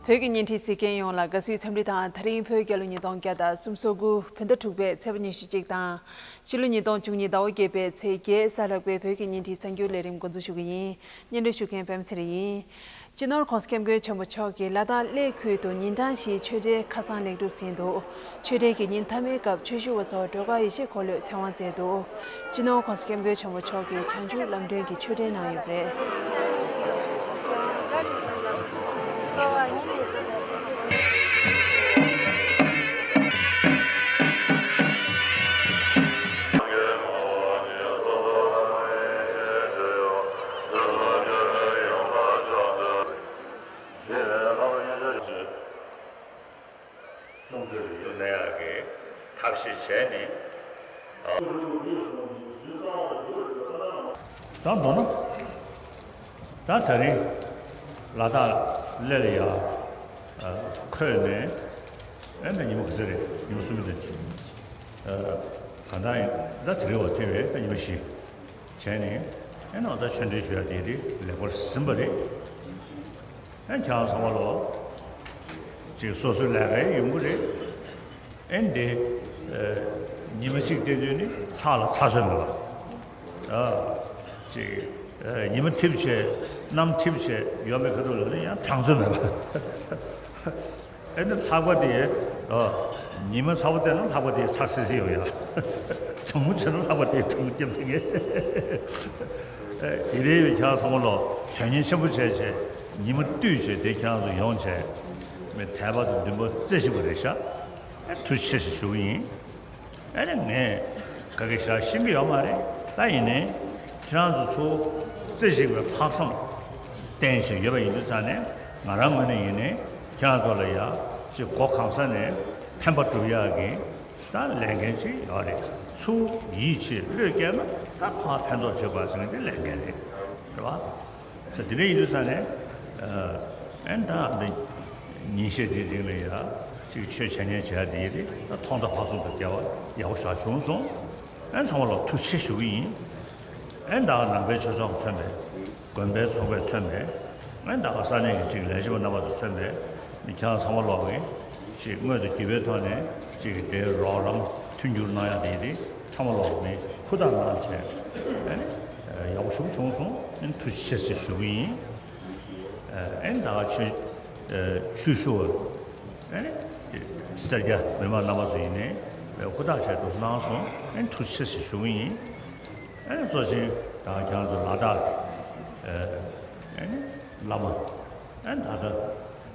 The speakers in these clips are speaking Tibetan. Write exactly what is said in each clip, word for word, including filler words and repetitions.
བོད་ཀྱི་བརྙན་འཕྲིན་གཟིགས་མཁན་ཡོངས་ལ་དགའ་བསུའི་འཚམས་འདྲི་དང་། དེ་རིང་བོད་རྒྱལ་ལོ་ཉིས་སྟོང་བརྒྱ་དང་སུམ་ཅུ་སོ་དགུ་བོད་ཟླ་དྲུག་པའི་ཚེས་པ་ཉི་ཤུ་གཅིག་དང་། ཕྱི་ལོ་ཉིས་སྟོང་བཅུ་གཉིས་ཟླ་བ་བརྒྱད་པའི་ཚེས་བརྒྱད། གཟའ་ལྷག་པའི་བོད་ཀྱི་བརྙན་འཕྲིན་གསར་འགྱུར་ལས་རིམ་འགོ་འཛུགས་ཞུ་གི་ཡིན། སྙན་སྒྲོན་ཞུ་མཁན་པད་མ་ཚེ་རིང་ཡིན། སྤྱི་ནོར་༸གོང་ས་༸སྐྱབས་མགོན་ཆེན་པོ་མཆོག་གིས་ལ་དྭགས་གླེ་ཁུལ་དུ་ཉིན་གྲངས་བཞིའི་ཆོས་འབྲེལ་ཁ་སང་ལེགས་གྲུབ་ཟིན་འདུག་ཆོས་འབྲེལ་གྱི་ཉིན་མཐའ་མའི་སྐབས་ཆོས་ཞུ་བ་ཚོར་སྒྲོལ་དཀར་ཡེ་ཤེས་འཁོར་ལོས་ཚེ་དབང་སྩལ་འདུག་སྤྱི་ནོར་༸གོང་ས་༸སྐྱབས་མགོན་ཆེན་པོ་མཆོག་གིས་བྱང་ཆུབ་ལམ་སྒྲོན་གྱི་ཆོས་འབྲེལ་གནང་ཡོད་པ་རེད། སྲུང་བརྩི་ལ་ཡོད་ན་ཡག་གི་ཐབས་ཤེས་བྱས་ནས། ད་མདོར་ན། ད་དེ་རིང་ལ་དྭགས་གླེ་ལ་ཡ། ཨ། འཁོད་ནས། ཨེ་ད་ཉི་མ་ག་ཚོད་རེད། ཉི་མ་གསུམ་དེ། ཨ། གང་ལྟར་ཡིན་ད་དེ་རིང་བ་དེ་བས་ད་ཉི་མ་བཞི་བྱས་ནས། ཨེ་ནང་ད་ཆོས་འབྲེལ་ཞུ་ཡ་དེ་དེ་ལེགས་པར་ཟིན་པ་རེད། ཨེ་ཁྱེད་རང་ཚང་མ་ལོ། ཅིག་སོ་སོའི་ལས་ཀའི་ཡོང་གི་རེད། ཨེ་འདི། ཨ། ཉི་མ་གཅིག་བསྟན་དུས་ནི་ཚ་ལ་ཚ་ཚོད་མེད་པ། ཨ། ཅིག་ཨ། ཉི་མ་འཐིབས་བྱས་གནམ་འཐིབས་བྱས་ཡོད་མེད་ཁ་ཐུག་ལ་ནི་ཡང་གྲང་ཚོད་མེད་པ། ཨེ་འདི་ལྷགས་པ་དེ། ཨ། ཉི་མ་ཚ་པོ་བསྟན་ན་ལྷགས་པ་དེ་ཚ་སིལ་སིལ་ཡོད་ཡ། གྲང་མོ་བྱས་ན་ལྷགས་པ་དེ་གྲང་མོ་སྐྱབས་སེ་ངེས། ཨེ་ཡི་རེ་བའི་ཁྱེད་རང་ཚང་མ་ལོ་དོན་གཉེར་ཆེན་པོ་བྱས་བྱས་ཉི་མ་བཏུས་བྱས་དེ་ཁྱེད་རང་ཚོ་ཡོང་བྱས། མི་དད་པ་དང་འདུན་པ་རྩེ་གཅིག་པ་རེད་ཤག་ཨེ་ཐུགས་རྗེ་ཆེ་ཞེས་ཞུ་གི་ཡིན། ཨ་ནི་ངས་ག་གེ་ཞག་ཤེས་ཀྱི་ཡོད་མ་རེད། ད་ཡིན་ནའི་ཁྱེད་རང་ཚོ་ཚོ་རྩེ་གཅིག་པའི་ལྷག་བསམ་བསྟན་བཞིན་ཡོད་པ་ཡིན་དུས་ཙང་ནས། ང་རང་ངོས་ནས་ཡིན་ནའི་ཁྱེད་རང་ཚོ་ལ་ཡ་ཅིག་སྒོ་གང་ས་ནས་ཕན་པ་སྒྲུབ་ཡག་གི་ད་ལས་འགན་ཅིག་ཡོད་རེད། ཚུར་ཡིད་ཆེས་བློས་བསྐྱལ་ན་ད་ཁོ་ཕན་ཐོགས་བྱེད་དགོས་ཟེར་མཁན་དེ་ལས་འགན་རེད། རེད་བ། ས་དེ་འདྲ་ཡིན་དུས་ཙང་ནས། ཨ་ནི་ད་ཨ་འདི་ཉིན་ཤས་དེའི་རིང་ལ་ཡ་ཅིག་ཆོས་འཆད་ཉན་བྱས་དེ་ཡིན་རེད། ད་ཐོག་མཐའ་བར་གསུམ་དུ་དགེ་བ་ཡག་པོ་ཞེ་དྲག་བྱུང་སོང་། ཨ་ནི་ཚང་མ་ལ་ཐུགས་རྗེ་ཆེ་ཞུ་གི་ཡིན། ཨ་ནི་ད་ནང་པའི་ཆོས་ཚོགས་མཚོན་པའི་དགོན་པའི་ཚོགས་པས་མཚོན་པའི། ཨ་ནི་ད་ས་གནས་ཀྱི་ཅིག་ལས་བྱེད་པ་རྣམ་པ་ཚོ་མཚོན་པའི་ཁྱེད་རང་ཚང་མ་ལོག་གིས་ཅིག་དངོས་དང་བརྒྱུད་པའི་ཐོག་ནས་ཅིག་དེ་རོགས་རམ་མཐུན་འགྱུར་གནང་ཡག་དེ་ཡིན་རེད། ཚང་མ་ལོག་ནས་ཧུར་ཐག་གནང་བྱས། ཨ་ནི་ཡག་པོ་ཞེ་པོ་བྱུང་སོང་། ཨ་ནི་ཐུགས་རྗེ་ཆེ་ཞེས་ཞུ་གི་ཡིན། ཨ་ནི་ད་ཆོས་ཆོས་ཞུ་བ། ཨ་ནི་སེར་སྐྱ་མི་མང་རྣམ་པ་ཚོ་ཡིན་ནའི་ཧུར་ཐག་བྱས་འདུག་གནང་སོང་། ཨ་ནི་ཐུགས་རྗེ་ཆེ་ཞེས་ཞུ་གི་ཡིན། ཨ་ནི་གཙོ་ཆེན་ད་ཁྱེད་རང་ཚོ་ལ་དྭགས་ཀྱི་ཨ་ནི་བླ་མ། ཨ་ནི་ད་ལྟ་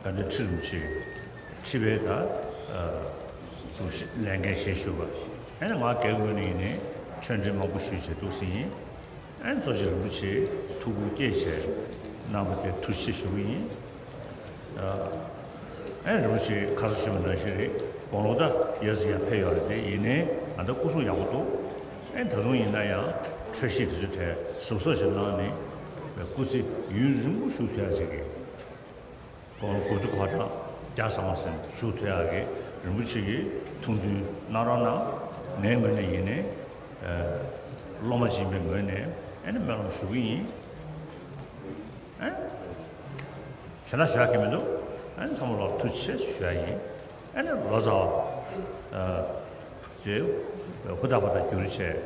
དགའ་ལྡན་ཁྲི་རིན་པོ་ཆེ་ཁྲི་པའི་ད་ཨ་ལས་འགན་བཞེས་བཞུགས་པ། ཨ་ནི་ང་སྒེར་ངོས་ནས་ཡིན་ནའི་ཆོས་འབྲེལ་མང་པོ་ཞུས་བྱས་འདུག་ཟིན་ཡིན། ཨ་ནི་གཙོ་ཆེན་རིན་པོ་ཆེ་ཐུགས་ཁུར་བསྐྱེད་བྱས་གནང་བ་དེ་ཐུགས་རྗེ་ཆེ་ཞུ་གི་ཡིན། ཨ་ནི་རིན་པོ་ཆེ་ཁ་སང་ཞུས་པ་ནང་བཞིན་རེད། དགུང་ལོ་ད་ཡར་ཙམ་ཡར་ཕེབས་ཡོད་རེད་དེ། ཡིན་ནའི་ང་ད་སྐུ་གཟུགས་ཡག་པོ་འདུག་ཨ་ནི་ད་དུང་ཡིན་ན་ཡང་འཕྲོད་བཞེས་དེ་ཚོ་གྲས་གཟབ་གཟབ་ཞིག་གནང་ནས་སྐུ་ཚེ་ཡུན་རིང་པོ་བཞུགས་ཐུབ་ཡག་ཅིག་གི། དགུང་ལོ་དགུ་བཅུ་གོ་གྲངས་བརྒྱ་ཟ་མ་ཟིན་བཞུགས་ཐུབ་ཡག་གི་རིན་པོ་ཆེ་གི་ཐུགས་འདུན་གནང་རོགས་གནང་། ངའི་ངོས་ནས་ཡིན་ནའི་ཨ་སློབ་མ་སྦྱིན་པའི་ངོས་ནས་ཨ་ནི་སྨོན་ལམ་ཞུ་གི་ཡིན། ཨ་ནི་ཞེ་དྲག་ཞུ་ཡག་གི་མི་འདུག་ཨ་ནི་ཚང་མ་ལ་ཐུགས་རྗེ་ཆེ་ཞུ་ཡག་ཡིན། ཨ་ནི་ལོ་ཙཱ་བ་ཨ་ཚོས་ཧུར་ཐག་པ་དང་བསྒྱུར་བྱས།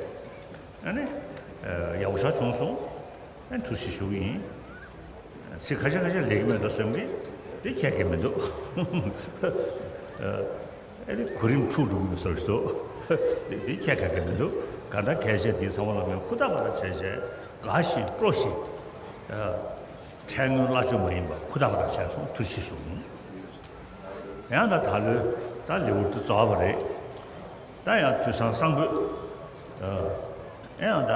ཨ་ནི་ཨ་ཡག་པོ་ཞེ་དྲག་བྱུང་སོང་། ཨ་ནི་ཐུགས་རྗེ་ཆེ་ཞུ་གི་ཡིན། ཚིག་ཁ་ཤས་ཁ་ཤས་ལེགས་ཀྱི་མེད་འགྲོ་བསམ་གི། དེ་ཁྱད་ཀྱི་མི་འདུག་ཨ་ནི་གོ་རིམ་འཁྲུག་འགྲོ་གི་མེད་བཟོ་ཞིག་འདུག་དེ་དེ་ཁྱད་ཁ་གི་མི་འདུག་གང་ལྟར་གལ་ཆེ་དེ་ཚང་མ་ལ་ངས་ཧུར་ཐག་པ་དང་བྱས་བྱས་དགའ་ཞིང་སྤྲོ་ཞིང་། ཨ། ཁྲལ་དངུལ་གླ་ཆོག་མ་ཡིན་པ་ཧུར་ཐག་པ་དང་བྱས་སོང་། ཐུགས་རྗེ་ཆེ་ཞུ། ཡང་ད་ད་ལོའི་ད་ལེའུ་དེ་རྫོགས་པ་རེད། ད་ཡང་དུས་སང་སང་ཕོད། ཨ། ཡང་ད་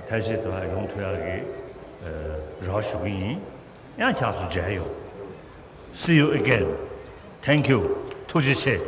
ཕལ་ཆེར་དུ་ཡོང་ཐུབ་ཡག་གི་ཨ་རེ་བ་ཞུ་གི་ཡིན། ཡང་ཁྱེད་ཚོ་མཇལ་ཡོང་། See you again. Thank you. ཐུགས་རྗེ་ཆེ།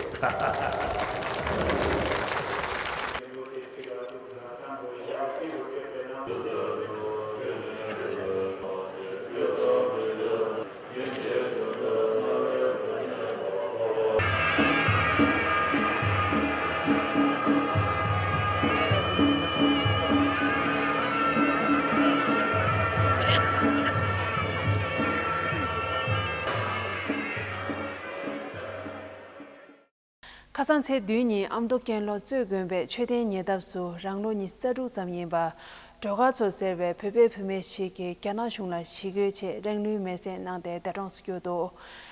ཁ་སང་ཚེས་བདུན་ཉིན་ཨ་མདོ་ཀན་ལྷོ་གཙོས་དགོན་པའི་མཆོད་རྟེན་ཉེ་འདབས་སུ་རང་ལོ་ཉི་ཤུ་རྩ་དྲུག་ཙམ་ཡིན་པ། སྒྲོལ་དཀར་མཚོ་ཟེར་བའི་བོད་པའི་བུད་མེད་ཞིག་གིས་རྒྱ་ནག་གཞུང་ལ་ཞི་རྒོལ་ཆེད་རང་ལུས་མེར་སྲེག་གནང་སྟེ་འདས་གྲོངས་སུ་གྱུར་འདུག་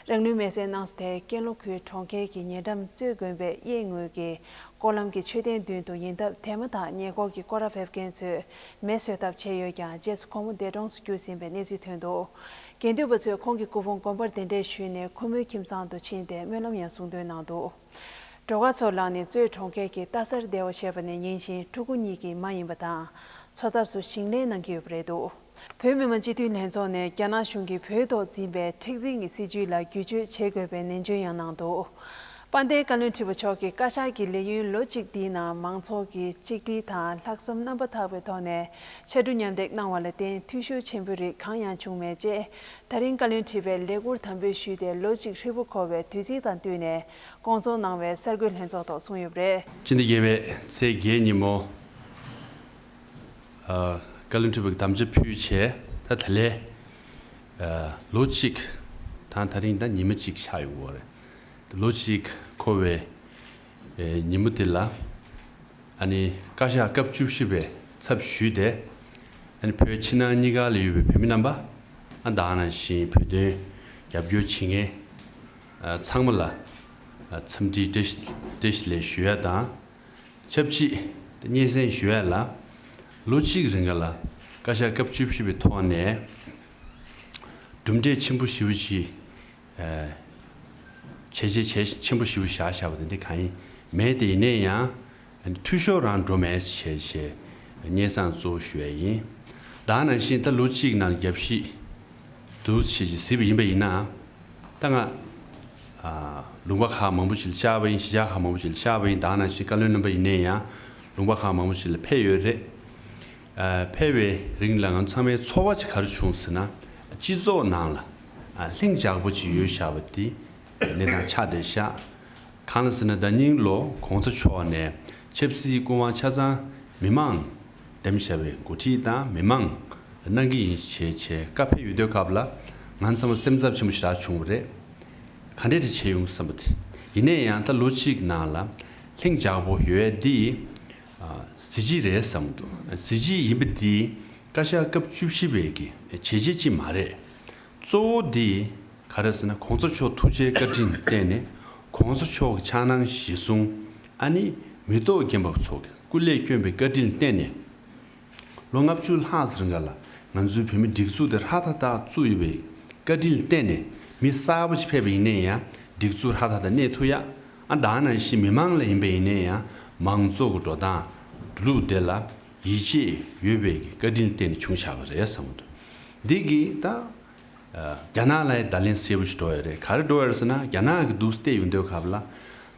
རང་ལུས་མེར་སྲེག་གནང་ས་དེ་ཀན་ལྷོ་ཁུལ་གྲོང་ཁྱེར་གྱི་ཉེ་འགྲམ་གཙོས་དགོན་པའི་གཡས་ངོས་ཀྱི་སྐོར་ལམ་གྱི་མཆོད་རྟེན་མདུན་དུ་ཡིན་སྟབས། དེ་མ་ཐག་ཉེ་འཁོར་གྱི་སྐོར་ར་ཕེབས་མཁན་ཚོས་མེ་གསོད་ཐབས་བྱས་ཡོད་ཀྱང་། རྗེས་སུ་ཁོང་མོ་འདས་གྲོངས་སུ་གྱུར་ཟིན་པའི་གནས་ཚུལ་ཐོན་འདུག་དགེ་འདུན་པ་ཚོས་ཁོང་གི་སྐུ་ཕུང་དགོན་པར་གདན་འདྲེན་ཞུས་ནས་ཁོ་མོའི་ཁྱིམ་ཚང་དུ་ཕྱིན་ཏེ་སྨོན་ལམ་ཡང་གསུང་འདོན་གནང་འདུག་སྒྲོལ་དཀར་མཚོ་ལགས་ནི་གཙོས་གྲོང་ཁྱེར་གྱི་རྟ་སར་སྡེ་བ་ཞེས་པ་ནས་ཡིན་ཞིང་། ཕྲུ་གུ་གཉིས་ཀྱི་མ་ཡིན་པ་དང་། འཚོ་ཐབས་སུ་ཞིང་ལས་གནང་གི་ཡོད་པ་རེད་འདུག་བོད་མི་མང་སྤྱི་འཐུས་ལྷན་ཚོགས་ནས་རྒྱ་ནག་གཞུང་གིས་བོད་ཐོག་འཛིན་པའི་མཁྲེགས་འཛིན་གྱི་སྲིད་བྱུས་ལ་བསྒྱུར་བཅོས་བྱེད་དགོས་པའི་ནན་བརྗོད་ཡང་གནང་འདུག་དཔལ་ལྡན་བཀའ་བློན་ཁྲི་པ་མཆོག་གིས་བཀའ་ཤག་གི་ལས་ཡུན་ལོ་གཅིག་འདིའི་ནང་མང་ཚོགས་ཀྱི་གཅིག་སྒྲིལ་དང་ལྷག་བསམ་རྣམ་པ་དག་པའི་ཐོག་ནས་ཕྱར་གྲུ་མཉམ་འདེགས་གནང་བ་ལ་བརྟེན། འཐུས་ཤོར་ཆེན་པོའི་རིགས་གང་ཡང་བྱུང་མེད་ཅེས། ད་རིང་བཀའ་བློན་ཁྲི་པས་ལས་འཁུར་དམ་འབུལ་ཞུས་ཏེ་ལོ་གཅིག་ཧྲིལ་པོ་འཁོར་བའི་དུས་ཚིགས་དང་བསྟུན་ནས་སྐོང་ཚོགས་གནང་བའི་གསར་འགོད་ལྷན་ཚོགས་ཐོག་གསུངས་ཡོད་པ་རེད། སྤྱི་ཟླ་བརྒྱད་པའི་ཚེས་བརྒྱད་ཉིན་མོ། ཨ། བཀའ་བློན་ཁྲི་པའི་དམ་བཅའ་ཕུལ་བྱས། ད་ད་ལན། ཨ། ལོ་གཅིག་དང་ད་རིང་ད་ཉི་མ་གཅིག་ཆགས་ཡོང་གི་ཡོད་རེད། ལོ་གཅིག་འཁོར་བའི་ཨེ་ཉིན་མོ་དེ་ལ། ཨ་ནི་བཀའ་ཤག་སྐབས་བཅུ་བཞི་པའི་ཚབ་ཞུས་ཏེ། ཨ་ནི་བོད་ཕྱི་ནང་གཉིས་ཀ་ལ་ཡོད་པའི་བོད་མི་རྣམ་པ། ཨ། ད་ག་ནང་བཞིན་བོད་དོན་རྒྱབ་སྐྱོར་བྱེད་མཁན། ཨ། ཚང་མ་ལ། ཨ། འཚམས་འདྲི་བཀྲ་ཤིས་བཀྲ་ཤིས་བདེ་ལེགས་ཞུ་ཡ་དང་། ཆབས་ཅིག་སྙན་སེང་ཞུ་ཡ་ལ། ལོ་གཅིག་རིང་ག་ལ་བཀའ་ཤག་སྐབས་བཅུ་བཞི་པའི་ཐོག་ནས་གྲུབ་འབྲས་ཆེན་པོ་ཞེ་པོ་ཅིག་ཨ། བྱས་རྗེས་བྱས་ཆེན་པོ་ཞེ་པོ་བཞག་བཞག་པ་དེ་འདྲ་གང་ཡིན་མེད་དེ། ཡིན་ན་ཡང་འཐུས་ཤོར་རང་འགྲོ་མེད་བྱས་བྱས་སྙན་སེང་གཙོ་བོ་ཞུ་ཡ་ཡིན། ད་ག་ནང་བཞིན་ད་ལོ་གཅིག་ནང་རྒྱབ་བཤིག་འདུག་བྱས་བྱས་གཟིགས་པ་ཡིན་པ་ཡིན་ན། ད་ང་ཨ། ལུང་པ་ཁག་མང་པོ་ཞིག་ལ་བཅར་བ་ཡིན། གཞིས་ཆགས་ཁག་མང་པོ་ཞིག་ལ་བཅར་བ་ཡིན། ད་ག་ནང་བཞིན་བཀའ་བློན་རྣམ་པ་ཡིན་ན་ཡང་ལུང་པ་ཁག་མང་པོ་ཞིག་ལ་ཕེབས་ཡོད་རེད། ཨ། ཕེབས་པའི་རིང་ལ་ང་ཚོ་ཚང་མའི་ཚོར་བ་ཅིག་ག་རེ་བྱུང་ཟེར་ན། སྤྱི་ཚོགས་ནང་ལ་ཨ། ལྷིང་འཇགས་པོ་ཅིག་ཡོད་བཞག་པ་དེ་གནས་སྟངས་ཆགས་བསྡད་ཤག་གང་ལ་ཟེར་ན། ཟླ་སྙིང་ལོ་གོང་ས་མཆོག་ནས་ཆབ་སྲིད་སྐུ་དབང་ཆ་ཚང་མི་མང་འདེམས་བཞག་པའི་འགོ་ཁྲིད་དང་མི་མང་གནང་གི་ཡིན་བྱས་བྱས་བཀའ་ཕེབས་ཡོད་དུས་སྐབས་ལ། ང་ཚང་མ་སེམས་འཚབ་ཆེན་པོ་ཞེ་དྲག་བྱུང་བ་རེད། ག་འདྲས་དེ་བྱས་ཡོང་བསམ་པ་དེ། ཡིན་ན་ཡང་ད་ལོ་གཅིག་ནང་ལ་ལྷིང་འཇགས་པོ་ཡོད་ཡ་འདི། ཨ། གཟི་བརྗིད་རེད་བསམ་འདུག་གཟི་བརྗིད་ཡིན་པ་འདི་བཀའ་ཤག་སྐབས་བཅུ་བཞི་པའི་གི་བྱས་རྗེས་ཅིག་མ་རེད། གཙོ་བོ་འདི་ག་རེ་ཟེར་ན། གོང་ས་མཆོག་ཐུགས་རྗེའི་བཀའ་དྲིན་ལ་བརྟེན་ནས། གོང་ས་མཆོག་གི་ཕྱག་ནང་གཞི་བཟུང་། ཨ་ནི་མི་ཐོག་རྒན་པ་ཚོ་གི་སྐུ་ལས་བསྐྱོན་པའི་བཀའ་དྲིན་ལ་བརྟེན་ནས། ལོ་ལྔ་བཅུ་ལྷག་ཙམ་རིང་ག་ལ་ང་ཚོའི་བོད་མི་སྒྲིག་འཛུགས་དེ་ཧྲ་ཐག་ཐག་བཙུགས་ཡོད་པའི་བཀའ་དྲིན་ལ་བརྟེན་ནས། མི་གསར་པ་ཞིག་ཕེབས་པ་ཡིན་ན་ཡང་སྒྲིག་འཛུགས་ཧྲ་ཐག་ཐག་གནས་ཐུབ་ཡ། ཨ། ད་ག་ནང་བཞིན་མི་མང་ལ་ཡིན་པ་ཡིན་ན་ཡང་མང་གཙོ་གི་འགྲོ་སྟངས་འགྲོ་ལུགས་དེ་ལ་ཡིད་ཆེས་ཡོད་པའི་བཀའ་དྲིན་ལ་བརྟེན་ནས་བྱུང་ཆགས་པ་རེད་བསམ་གྱི་འདུག་འདི་གིས་ད། ཨ། རྒྱ་ནག་ལ་ཡང་བརྡ་ལན་གསལ་པོ་ཞིག་འགྲོ་ཡ་རེད། ག་རེ་འགྲོ་ཡ་རེད་ཟེར་ན། རྒྱ་ནག་གི་འདུག་སེ་བལྟས་ཡོང་དུས་སྐབས་ལ།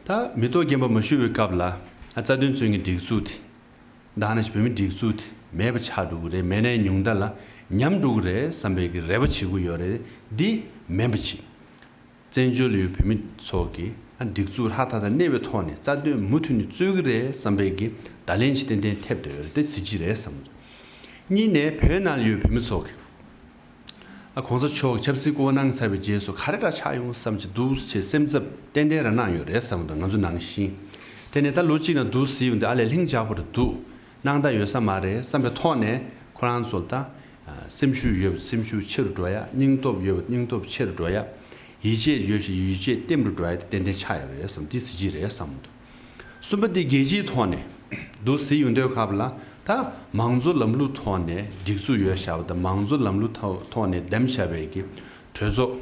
ད་མི་ཐོག་རྒན་པ་མ་བཞུགས་པའི་སྐབས་ལ། ཨ། རྩ་དོན་རྩོད་མཁན་སྒྲིག་འཛུགས་དེ། ད་ག་ནང་བཞིན་བོད་མིའི་སྒྲིག་འཛུགས་དེ་མེད་པ་ཆགས་འགྲོ་གི་རེད། མེད་ནའི་ཉུང་མཐའ་ལ་ཉམས་འགྲོ་གི་རེད་བསམ་པའི་གི་རེ་བ་བྱེད་ཀྱི་ཡོད་རེད། འདི་མིན་པ་ཅིག་བཙན་བྱོལ་ཡུལ་བོད་མི་ཚོ་གིས། ཨ། སྒྲིག་འཛུགས་ཧྲ་ཐག་ཐག་གནས་པའི་ཐོག་ནས་རྩ་དོན་མུ་མཐུད་ནས་རྩོད་ཀྱི་རེད་བསམ་པའི་གི་བརྡ་ལན་ཞིག་ཏན་ཏན་ཐེབས་བསྡད་ཡོད་རེད། དེ་གཟི་བརྗིད་རེད་བསམ་གྱི་འདུག་གཉིས་ནས་བོད་ནང་ལ་ཡོད་བོད་མི་ཚོ་གིས། ཨ། གོང་ས་མཆོག་གི་ཆབ་སྲིད་སྐུ་དབང་གནང་ཚར་བའི་རྗེས་སུ་ག་རེ་འདྲ་ཆགས་ཡོང་བསམ་གྱི་འདུག་ཅེས་སེམས་འཚབ་ཏན་ཏན་རང་གནང་ཡོད་རེད་བསམ་གྱི་འདུག་ང་ཚོ་ནང་བཞིན། དེ་ནས་ད་ལོ་གཅིག་ནང་འདུག་སེ་ཡོང་དུས། ཨ་ལས། ལྷིང་འཇགས་པོ་རེད་འདུག་སྣང་དག་ཡོད་ས་མ་རེད་བསམ་པའི་ཐོག་ནས། ཁོ་རང་ཚོ་ལ་ད། ཨ། སེམས་ཤུགས་ཡོད་པ་སེམས་ཤུགས་ཆེ་རུ་འགྲོ་ཡ། སྙིང་སྟོབས་ཡོད་པ་སྙིང་སྟོབས་ཆེ་རུ་འགྲོ་ཡ། ཡིད་ཆེས་ཡོད་ཞིག་ཡིད་ཆེས་བརྟན་རུ་འགྲོ་ཡ་དེ་ཏན་ཏན་ཆགས་ཡོད་རེད་བསམ། དེ་གཟི་བརྗིད་རེད་བསམ་གྱི་འདུག་གསུམ་པ་དེ་རྒྱལ་སྤྱིའི་ཐོག་ནས་འདུག་སེ་ཡོང་དུས་སྐབས་ལ། ད་མང་གཙོ་ལམ་ལུགས་ཐོག་ནས་སྒྲིག་འཛུགས་ཡོད་བཞག་པ་དང་། མང་གཙོ་ལམ་ལུགས་ཐོག་ཐོག་ནས་འདེམས་བཞག་པའི་གི་གྲོས་ཚོགས།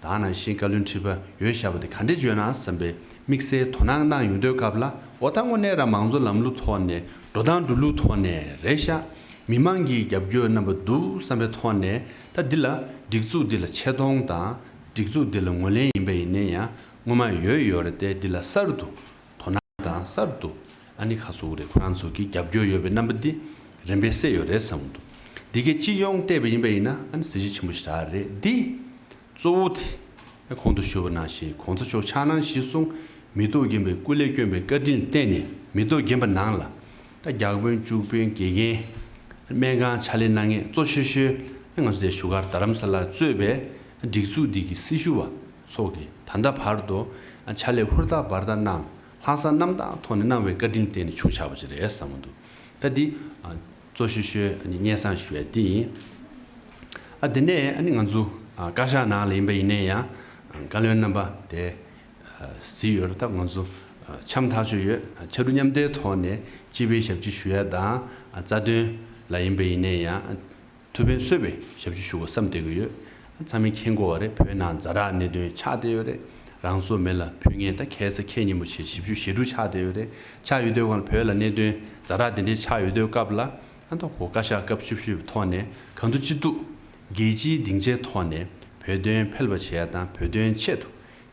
ད་ག་ནང་བཞིན་བཀའ་བློན་ཁྲི་པ་ཡོད་བཞག་པ་དེ་ག་འདྲས་བྱས་ན་བསམ་པའི་དམིགས་བསལ་དོ་སྣང་གནང་ཡོང་དུས་སྐབས་ལ། འོ། ད་དངོས་གནས་རང་མང་གཙོ་ལམ་ལུགས་ཐོག་ནས། འགྲོ་སྟངས་འགྲོ་ལུགས་ཐོག་ནས་རེད་ཤག་མི་མང་གི་རྒྱབ་སྐྱོར་རྣམ་པ་འདུག་བསམ་པའི་ཐོག་ནས། ད་འདི་ལ་སྒྲིག་འཛུགས་འདི་ལ་ཆེ་མཐོང་དང་། སྒྲིག་འཛུགས་འདི་ལ་ངོས་ལེན་ཡིན་པ་ཡིན་ན་ཡང་སྔོན་མ་ཡོད་ཡོད་རེད་དེ། འདི་ལ་གསར་དུ་དོ་སྣང་དང་། གསར་དུ་ཨ་ནི་ཁ་སོ་རེ་ཁོ་རང་ཚོ་གི་རྒྱབ་སྐྱོར་ཡོད་པའི་རྣམ་པ་འདི་རིམ་པས་གསལ་ཡོད་རེད་བསམ་འདུག་འདི་གའི་སྤྱི་ཡོངས་བལྟས་པ་ཡིན་པ་ཡིན་ན། ཨ་ནི་གཟི་བརྗིད་ཆེན་པོ་ཞིག་རེད། འདི་གཙོ་བོ་དེ་གོང་དུ་ཞུས་པ་ནང་བཞིན་གོང་ས་མཆོག་ཕྱག་ནང་གཞི་བཟུང་། མི་ཐོག་རྒན་པའི་སྐུ་ལས་བསྐྱོན་པའི་བཀའ་དྲིན་ལ་བརྟེན་ནས། མི་ཐོག་རྒན་པ་ནང་ལ་ད་བརྒྱ་དཔོན་བཅུ་དཔོན་དགེ་རྒན། སྨན་ཁང་ཕྱག་ལས་གནང་མཁན་གཙོ་ཆེ་ཤོས། ང་ཚོ་དེ་བཞུགས་སྒར་རྡ་རམ་ས་ལར་གཙོས་པའི་སྒྲིག་འཛུགས་འདི་གི་སྲི་ཞུ་བ་ཚོ་གིས་ད་ལྟ་བར་དུ་ཕྱག་ལས་ཧུར་ཐག་འབར་ཐག་གནང་། ལྷག་བསམ་རྣམ་དག་ཐོག་ནས་གནང་བའི་བཀའ་དྲིན་བརྟེན་ནས་བྱུང་ཆགས་པ་ཞིག་རེད་བསམ་གྱི་འདུག་ད་འདི་ཨ་གཙོ་ཤོས་ཤོས་ཨ་ནི་སྙན་སེང་ཞུ་ཡ་འདི་ཡིན། ཨ་དེ་ནས་ཨ་ནི་ང་ཚོ་ཨ་བཀའ་ཤག་ནང་ལ་ཡིན་པ་ཡིན་ན་ཡང་ཨ་བཀའ་བློན་རྣམ་པ་དེ་ཨ་གཟིགས་ཡོད་རེད། ད་ང་ཚོ་ཨ་འཆམ་ཐག་ཆོད་ཡོད། ཨ་ཕྱར་གྲུ་མཉམ་འདེགས་ཐོག་ནས་སྤྱི་པའི་ཞབས་ཕྱི་ཞུ་ཡ་དང་ཨ་རྩ་དོན་ལ་ཡིན་པ་ཡིན་ན་ཡང་ཨ་ཐུགས་ཕན་གསོས་པའི་ཞབས་ཕྱི་ཞུ་དགོས་བསམ་བསྡད་ཀྱི་ཡོད། ཚང་མས་མཁྱེན་གྱི་ཡོད་རེད། བོད་ནང་ཛ་དྲག་གནད་དོན་ཆགས་བསྡད་ཡོད་རེད། རང་སྲོག་མེ་ལ་ཕུལ་མཁན་ད་ཁ་སང་ཁ་ཉིན་མོ་ཞིག་བཞི་བཅུ་ཞེ་དྲུག་ཆགས་བསྡད་ཡོད་རེད། ཆགས་ཡོད་དུས་སྒང་ལ་བོད་ལ་གནད་དོན་ཛ་དྲག་དེ་འདྲའི་ཆགས་ཡོད་དུས་སྐབས་ལ་ཨ་ད་ཁོ་བཀའ་ཤག་སྐབས་བཅུ་བཞི་པའི་ཐོག་ནས་གང་ཐུབ་ཅི་ཐུབ་རྒྱལ་སྤྱིའི་སྡིངས་ཆའི་ཐོག་ནས་བོད་དོན་འཕེལ་བ་བྱེད་ཡ་དང་བོད་དོན་ཆེད་དུ་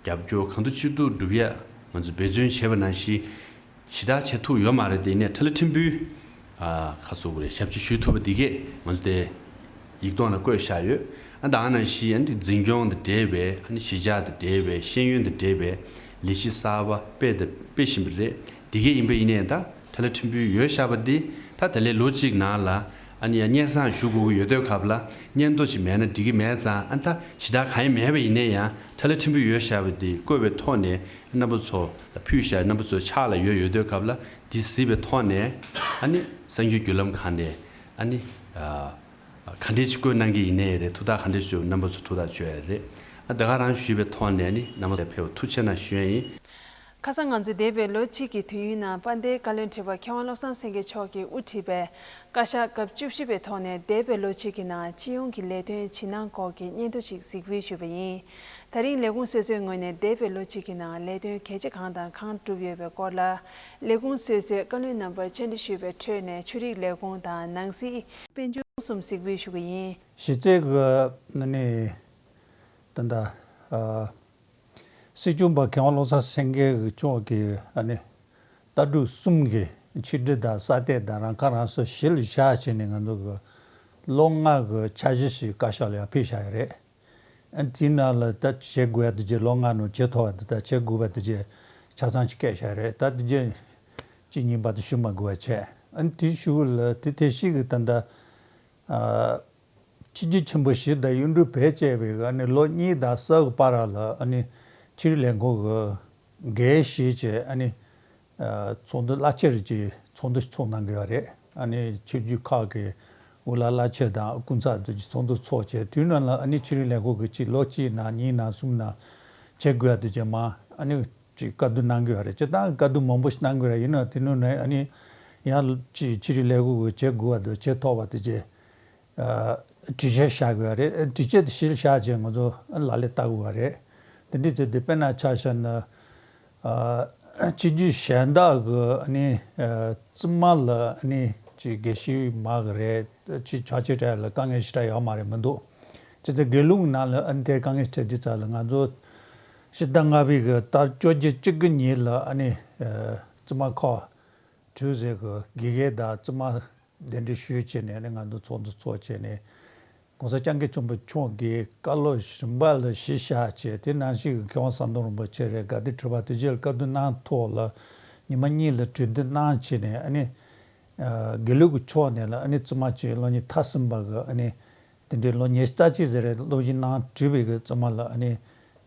རྒྱབ་སྐྱོར་གང་ཐུབ་ཅི་ཐུབ་སྒྲུབ་ཡ་ང་ཚོ་འབད་བརྩོན་བྱས་པ་ནང་བཞིན། ཞེ་དྲག་བྱེད་ཐུབ་ཡོད་མ་རེད། དེ་ནས་ཁྲ་ལ་ཕྲན་བུའི་ཨ་ཁ་གསོ་བོ་རེད། ཞབས་ཕྱི་ཞུ་ཐུབ་པ་འདི་གས་ང་ཚོ་དེ་ཡིག་ཐོག་ལ་བཀོད་བཞག་ཡོད། ཨ་ད་ཨ་ནང་བཞིན་ཨ་ནི་འཛིན་སྐྱོང་དང་འབྲེལ་བའི་ཨ་ནི་གཞིས་ཆགས་དང་འབྲེལ་བའི་ཤེས་ཡོན་དང་འབྲེལ་བའི་ལས་གཞི་གསར་པ་སྤེལ་དང་སྤེལ་བཞིན་པ་རེད། འདི་གས་ཡིན་པ་ཡིན་ནའི་ད་ཁྲ་ལ་ཕྲན་བུའི་ཡོད་བཞག་པ་འདི་ད་ད་ལན་ལོ་གཅིག་ནང་ལ་ཨ་ནི་ཡང་སྙན་སེང་ཞུ་དགོས་ཀྱི་ཡོད་དུས་སྐབས་ལ་སྙན་ཐོ་ཞིག་མེད་ན་འགྲིག་གི་མེད་ཙང་། ཨ་ད་ཞེ་དྲག་གང་ཡང་མེད་པ་ཡིན་ནའི་ཡང་ཁྲ་ལ་ཕྲན་བུའི་ཡོད་བཞག་པ་འདི་བཀོད་པའི་ཐོག་ནས། རྣམ་པ་ཚོ་ལ་ཕུལ་བཞག་རྣམ་པ་ཚོའི་ཕྱག་ལ་ཡོད་ཡོད་དུས་སྐབས་ལ་འདི་གཟིགས་པའི་ཐོག་ནས་ཨ་ནི་གསར་འགྱུར་བརྒྱུད་ལམ་ཁག་ནས་ཨ་ནི་ཨ་ག་འདྲས་ཅིག་བཀོད་གནང་གི་ཡིན་ནའི་རེད། ཐུགས་ཐག་ག་འདྲས་ཞུ་རྣམ་པ་ཚོ་ཐུགས་ཐག་ཆོད་ཡ་རེད། ཨ་ད་ག་རང་ཞུས་པའི་ཐོག་ནས་ཨ་ནི་རྣམ་པ་ཚོ་ཕེབས་པ་ཐུགས་རྗེ་གནང་ཞུ་ཡ་ཡིན། ཁ་སང་ང་ཚོས་འདས་པའི་ལོ་གཅིག་གི་དུས་ཡུན་ནང་དཔལ་ལྡན་བཀའ་བློན་ཁྲི་པ་མཁས་དབང་བློ་བཟང་སེང་གེ་མཆོག་གིས་དབུ་ཁྲིད་པའི་བཀའ་ཤག་སྐབས་བཅུ་བཞི་པའི་ཐོག་ནས་འདས་པའི་ལོ་གཅིག་གི་ནང་སྤྱི་ཡོངས་ཀྱི་ལས་དོན་ཇི་གནང་སྐོར་གྱི་སྙན་ཐོ་ཞིག་གཟིགས་འབུལ་ཞུས་པ་ཡིན། ད་རིང་ལས་ཁུངས་སོ་སོའི་ངོས་ནས་འདས་པའི་ལོ་གཅིག་གི་ནང་ལས་དོན་གལ་ཆེ་གང་དང་གང་བསྒྲུབས་ཡོད་པའི་སྐོར་ལ། ལས་ཁུངས་སོ་སོའི་བཀའ་བློན་རྣམ་པར་བཅར་འདྲི་ཞུས་པའི་ཁྲོད་ནས་ཆོས་རིག་ལས་ཁུངས་དང་ནང་སྲིད། དཔལ་འབྱོར་གསུམ་གཟིགས་འབུལ་ཞུ་གི་ཡིན། གཞི་རྩའི་གི་ནི་ད་ལྟ་ཨ། སྲིད་སྐྱོང་པ་མཁས་དབང་བློ་བཟང་སེང་གེ་མཆོག་གིས་ཨ་ནི་ལྟ་གྲུབ་གསུམ་གྱི་ཆིག་སྒྲིལ་དང་སྲ་བརྟན་དང་རང་ཁ་རང་གསོ་གཞི་ལ་བཞག་བྱས་ནས་ང་ཚོ་གི་ལོ་ལྔ་གི་འཆར་གཞི་ཞིག་བཀའ་ཤག་ལ་ཡར་ཕུལ་བཞག་ཡོད་རེད། ཨ་ནི་དེའི་ནང་ལ་ད་བྱེད་དགོས་ཡ་དེ་བྱས། ལོ་ལྔ་ནང་བྱེད་ཐུབ་པ་དེ་དང་བྱེད་དགོས་པ་དེ་བྱས་ཆ་ཚང་ཅིག་བཀོད་བཞག་ཡོད་རེད། ད་དེ་བྱས་གཅིག་གཉིས་པ་དེ་ཞུ་མ་དགོས་པ་བྱས། ཨ་ནི་དེའི་གཞུག་ལ་དེ་དེ་བཞིན་གྱི་ད་ལྟ་ཨ། ཕྱི་རྒྱལ་ཆེན་པོ་བཞི་དང་གཡུང་དྲུང་བོད་བཅས་པའི་ཨ་ནི་ལོ་གཉིས་དང་ས་གི་བར་ལ་ཨ་ནི་ཕྱི་དྲིལ་ལས་ཁུངས་ཀྱི་འགན་བཞེས་བྱས་ཨ་ནི་ཚོགས་འདུ་རླབས་ཆེ་རེ་ཅིག་ཚོགས་འདུ་ཚོགས་གནང་གི་ཡོད་རེད། ཨ་ནི་ཆོས་བརྒྱུད་ཁག་གི་དབུ་བླ་རླབས་ཆེ་དང་སྐུ་ཚབ་དེ་ཚོགས་འདུ་ཚོགས་བྱས། དུས་ནང་ལ་ཨ་ནི་ཕྱི་དྲིལ་ལས་ཁུངས་ཀྱི་ཅིག་ལོ་གཅིག་ནང་གཉིས་ནང་གསུམ་ནང་བྱེད་དགོས་ཡ་དེ་ཅིག་མ་ཨ་ནི་ཅིག་བཀའ་བསྡུར་གནང་གི་ཡོད་རེད། སྤྱིར་བཏང་བཀའ་བསྡུར་མང་པོ་ཞིག་གནང་གི་ཡོད་རེད། ཡིན་ནའང་དེ་ནང་ནས་ཨ་ནི་ཡང་ཅིག་ཕྱི་དྲིལ་ལས་ཁུངས་ཀྱི་བྱེད་དགོས་པ་དང་བྱེད་ཐུབ་པ་དེ་ཅིག་ཨ་གྲོས་ཆོད་བཞག་དགོས་པ་རེད། གྲོས་ཆོད་དེ་གཞིར་བཞག་བྱས་ང་ཚོ་ལག་ལེན་བསྟར་དགོས་པ་རེད། དེ་འདྲའི་ཚེ་དེ་དཔེར་ན་ཆ་བཞག་ན། ཨ་སྤྱི་རྒྱུ་གཞན་དག་གི་ཨ་ནི་ཨ་བཙུན་མ་ལ་ཨ་ནི་ཅིག་དགེ་བཤེས་མ་གི་རེད། ཅིག་ཕྱག་ཕྱི་སྤྲད་ལ་དཀའ་ངལ་ཞེ་དྲག་ཡོད་མ་རེད། མི་འདུག་ཅི་ཚེ་དགེ་ལུགས་ནང་ལ་ཨ་ནི་དེ་དཀའ་ངལ་འཕྲད་དུས་ཙམ་ལ་ང་ཚོ་ཕྱི་ཟླ་ལྔ་པའི་གི་ཟླ་བཅོ་བརྒྱད་བཅུ་དགུ་ཉིན་ལ་ཨ་ནི་ཨ་བཙུན་མ་ཁག་གྲོས་ཟེར་གི་དགེ་རྒན་དང་བཙུན་མ་གདན་འདྲེན་ཞུས་བྱས་ནས་ནི་ང་ཚོ་ཚོགས་འདུ་ཚོགས་བྱས་ནས། ༸གོང་ས་༸སྐྱབས་མགོན་ཆེན་པོ་མཆོག་གིས་བཀའ་སློབ་རིམ་པ་ལ་གཞི་བཞག་བྱས། དེ་ནང་བཞིན་གྱི་མཁས་དབང་ཟམ་གདོང་རིན་པོ་ཆེ་རེད། དགའ་ལྡན་གྲུབ་པ་དེ་རྗེས་ལ་བཀའ་བསྡུར་གནང་ཐོག་ལ་ཉི་མ་གཉིས་ལ་གྲོས་བསྡུར་གནང་བྱས་ནས་ཨ་ནི་དགེ་ལུགས་ཀྱི་ཕྱོགས་ནས་ལ་ཨ་ནི་བཙུན་མ་གཅིག་སློབ་གཉེར་མཐར་ཕྱིན་པ་གི་ཨ་ནི་དེ་འདྲའི་ལོ་ཉི་ཤུ་རྩ་གཅིག་ཟེར་རེད། སློབ་གཉེར་གནང་གྲུབ་པའི་གི་བཙུན་མ་ལ་ཨ་ནི་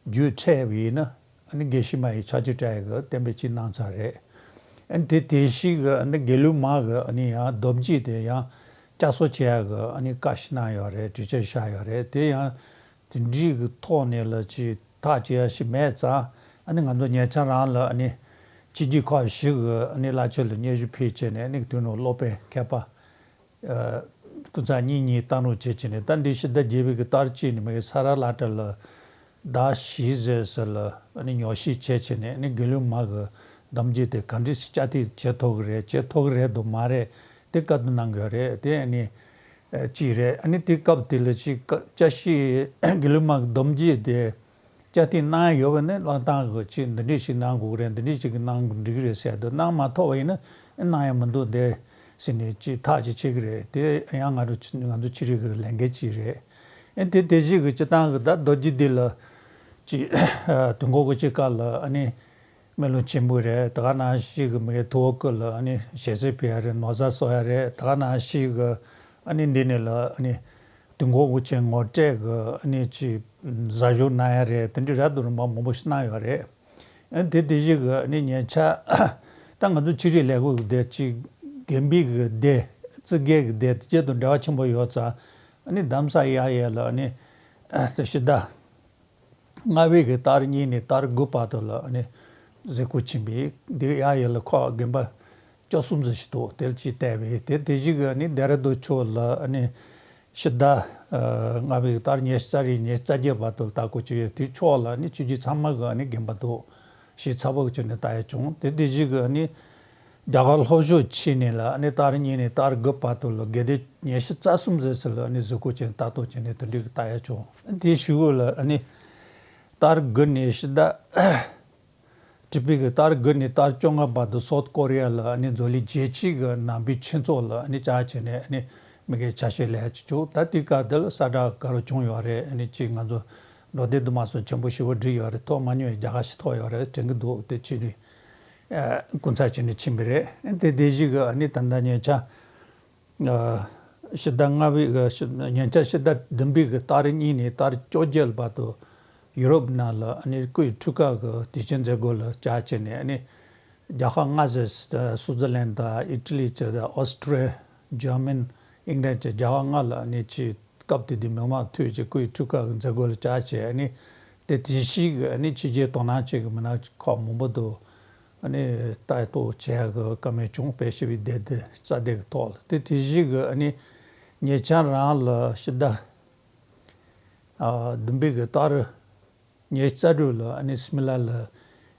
རྒྱུད་འཕྲད་པ་ཡིན་ན། ཨ་ནི་དགེ་བཤེས་མ་ཡི་ཕྱག་ཕྱི་སྤྲད་ཡ་གི་གཏན་འབེབས་ཅིག་གནང་ཚར་རེད། ཨ་ནི་དེ་དེ་བཞིན་གི་ཨ་ནི་དགེ་ལུགས་མ་གི་ཨ་ནི་ཡང་སྡོམ་རྒྱུན་དེ་ཡང་བསྐྱར་གསོ་བྱེད་ཡ་གི་ཨ་ནི་བཀའ་ཞིག་གནང་ཡོད་རེད། གྲོས་ཆོད་བཞག་ཡོད་རེད། དེ་ཡང་དེ་འདྲའི་གི་ཐོག་ནས་ལ་ཅིག་ཐག་བཅད་ཡ་ཞིག་མེད་ཙང་། ཨ་ནི་ང་ཚོ་ཉེ་ཆར་རང་ལ་ཨ་ནི་ཕྱི་རྒྱལ་ཁག་བཞི་གི་ཨ་ནི་བླ་ཆེན་ལ་སྙན་ཞུ་ཕུལ་བྱས་ནས། ཨ་ནི་དེ་ནང་སློབ་དཔོན་མཁས་པ། ཨ་སྐུ་ཚབ་གཉིས་གཉིས་བཏང་རོགས་བྱེད་བྱས་ནས། ད་འདི་ཕྱི་ཟླ་བརྒྱད་པའི་གི་ཟླ་གཅིག་ནས་མ་གི་ས་རཱ་ལ་ཏྲ་ལ་ཟླ་བཞི་ཙམ་ལ་ཨ་ནི་ཉོག་བཤད་བྱས་བྱས་ནས། ཨ་ནི་དགེ་ལུགས་མ་གི་སྡོམ་རྒྱུན་དེ་ག་འདྲ་ཞིག་བསྐྱར་ཟློས་བྱེད་ཐུབ་ཀྱི་རེད། བྱེད་ཐུབ་ཀྱི་རེད་དང་མ་རེད་དེ་བཀའ་བསྡུར་གནང་གི་ཡོད་རེད། དེ་ཨ་ནི་ཨ་གཅིག་རེད། ཨ་ནི་དེ་སྐབས་དེ་ལ་ཅིག་བཀའ་བཀྲ་ཤིས་དགེ་ལུགས་མ་གི་སྡོམ་རྒྱུན་དེ་བསྐྱར་ཟློས་གནང་ཡོད་པ་ནི་བློ་བཏང་གི་ཅིག་འདི་འདྲ་ཞིག་གནང་དགོས་ཀྱི་རེད། འདི་འདྲ་ཞིག་གི་གནང་དགོས་འགྲིག་གི་རེད་ཟེར་དུས། གནང་མ་ཐུབ་པ་ཡིན་ན་ཨེ་གནང་ཡ་མི་འདུག་འདི་ཟེར་ནས་ཅིག་ཐག་ཅིག་བཅད་ཀྱི་རེད། དེ་ཡང་ང་ཚོ་ང་ཚོ་ཕྱི་རིགས་ཀྱི་ལས་འགན་ཅིག་རེད། ཨེ་དེ་དེ་བཞིན་གྱི་སྤྱིར་བཏང་གི་ད་རྡོ་རྗེ་གདན་ལ་ཅིག་དུས་འཁོར་གྱི་ཅིག་སྐབས་ལ་ཨ་ནི་སྨོན་ལམ་ཆེན་པོ་རེད། ད་ག་ནང་བཞིན་གྱི་མི་ཐུ་བོ་སྐུ་ལ་ཨ་ནི་ཞལ་གསེར་ཕུལ་ཡ་རེད། ནོར་རྫ་གསོལ་ཡ་རེད། ད་ག་ནང་བཞིན་གྱི་ཨ་ནི་འདི་ནས་ལ་ཨ་ནི་དུས་འཁོར་དབུ་ཅན་ངོ་སྤྲོད་ཀྱི་ཨ་ནི་ཅིག་གཟའ་ཞུགས་གནང་ཡ་རེད། དེ་འདྲའི་རབ་ཏུ་རིམ་པ་མང་པོ་ཞིག་གནང་ཡོད་རེད། ཨ་ནི་དེ་དེ་བཞིན་གི་ཨ་ནི་ཉེ་ཆར་ད་ང་ཚོ་ཆོས་རིག་ལས་ཁུངས་ཀྱི་སྡེ་གཅིག་དགོན་པའི་གི་སྡེ་རྩིས་དགེ་གི་སྡེ་དེ་བཅས་དང་འབྲེལ་བ་ཆེན་པོ་ཡོད་ཙང་། ཨ་ནི་རྡ་རམ་ས་ཡ་ཡ་ལ་ཨ་ནི་ཕྱི་ཟླ་ལྔ་པའི་གི་ཏ་རིག་གཉིས་ནས་ཏ་རིག་དགུ་བར་དུ་ལ་ཨ་ནི་གཟིགས་སྐོར་ཕྱིན་པས། འདི་ཡ་ཡ་ལ་ཁོ་དགོན་པ་བཅུ་གསུམ་ཙམ་ཞིག་འདུག་དེར་ཅིག་བལྟས་པས། དེ་དེ་བཞིན་གི་ཨ་ནི་ལྡེ་ར་ལྡུན་ཕྱོགས་ལ་ཨ་ནི་ཕྱི་ཟླ་ལྔ་པའི་གི་ཏ་རིག་ཉི་ཤུ་རྩ་བརྒྱད་བར་དུ་ལྟ་སྐོར་བྱས་ཡོད། དེའི་ཕྱོགས་ལ་ཨ་ནི་ཆོས་བརྒྱུད་ཚང་མ་གི་ཨ་ནི་དགོན་པ་འདུག་ཞེས་ཚ་པོ་བྱས་ནས་ལྟ་ཡ་བྱུང་། དེ་དེ་བཞིན་གི་ཨ་ནི་རྒྱ་གར་ལྷོ་ཕྱོགས་ཕྱིན་ནས་ལ་ཨ་ནི་ཏ་རིག་གཉིས་ནས་ཏ་རིག་དགུ་བར་དུ་ལ་དགེ་སྡེ་ཉི་ཤུ་རྩ་གསུམ་ཙམ་ཞིག་ལ་ཨ་ནི་གཟིགས་སྐོར་བྱས་ནས་ལྟ་རྟོག་བྱས་ནས་དེ་འདྲའི་ལྟ་ཡ་བྱུང་། དེའི་གཞུག་ལ་ཨ་ནི་ཏ་རིག་དགུ་ནས་ཕྱི་ཟླ་བཅུ་པའི་གི་ཏ་རིག་དགུ་ནས་ཏ་རིག་བཅོ་ལྔ་བར་དུ་སའུཐ་ཀོ་རི་ཡ་ལ་ཨ་ནི་འཛམ་གླིང་རྒྱལ་སྤྱིའི་གི་ནང་པའི་ཆོས་ཚོགས་ལ་ཨ་ནི་བཅར་བྱས་ནས་ཨ་ནི་མི་སྒེར་ཆ་ཤས་ལས་ཅིག་བྱུང་། ད་དེའི་སྐབས་དེ་ལ་གསལ་བསྒྲགས་ག་རེ་བྱུང་ཡོད་རེད། ཨ་ནི་ཅིག་ང་ཚོ་འགྲོ་སྡེ་དུ་མ་སོགས་ཆེན་པོ་ཞེ་པོ་བསྒྲིགས་ཡོད་རེད། ཐོག་མ་ཉོས་རྒྱ་གར་ཞིག་ཐོག་ཡོད་རེད་དྲན་གི་འདུག་དེ་ཕྱིན་ནས་སྐུ་ཚབ་བྱས་ནས་ཕྱིན་པ་རེད། དེ་དེ་བཞིན་གི་ཨ་ནི་ད་ལྟ་ཉེ་ཆར་ཕྱི་ཟླ་ལྔ་པའི་ཉེ་ཆར་ཕྱི་ཟླ་བདུན་པའི་གི་ཏ་རིག་གཉིས་ནས་ཏ་རིག་བཅོ་བརྒྱད་བར་དུ་ཡུ་རོབ་ནང་ལ་ཨ་ནི་སྐུའི་འཁྲུངས་སྐར་གི་དུས་ཆེན་མཛད་སྒོ་ལ་བཅར་བྱས་ནས། ཨ་ནི་རྒྱལ་ཁབ་ལྔ་ཟེར། སུའུ་ཙེར་ལན་དང་ཨི་ཊ་ལི་བཅས་དང་ཨོ་སི་ཀྲི་ཡ། འཇར་མན། ཨིང་ལན་བཅས་རྒྱལ་ཁབ་ལྔ་ལ་ཨ་ནི་ཅིག་སྐབས་དེ་དུས་མི་མང་ཐུག་ཅིག་སྐུའི་འཁྲུངས་སྐར་གི་མཛད་སྒོ་ལ་བཅར་བྱས། ཨ་ནི་དེ་དེ་བཞིན་གི་ཨ་ནི་ཕྱི་རྒྱལ་དོ་སྣང་བྱེད་ཀྱི་མི་སྣ་ཁག་མང་པོ་འདུག་ཨ་ནི་ལྟ་རྟོག་བྱེད་ཡག་གི་བཀའ་མོལ་བྱུང་། དཔལ་ཞི་བའི་སྡེ་དེ་རྩ་དེ་གི་ཐོག་ལ། དེ་དེ་བཞིན་གི་ཨ་ནི་ཉེ་ཆར་རང་ལ་ཕྱི་ཟླ་བདུན་པའི་གི་ཏ་རིག་ཉེར་རྩ་དྲུག་ལ་ཨ་ནི་སི་མི་ལ་ལ་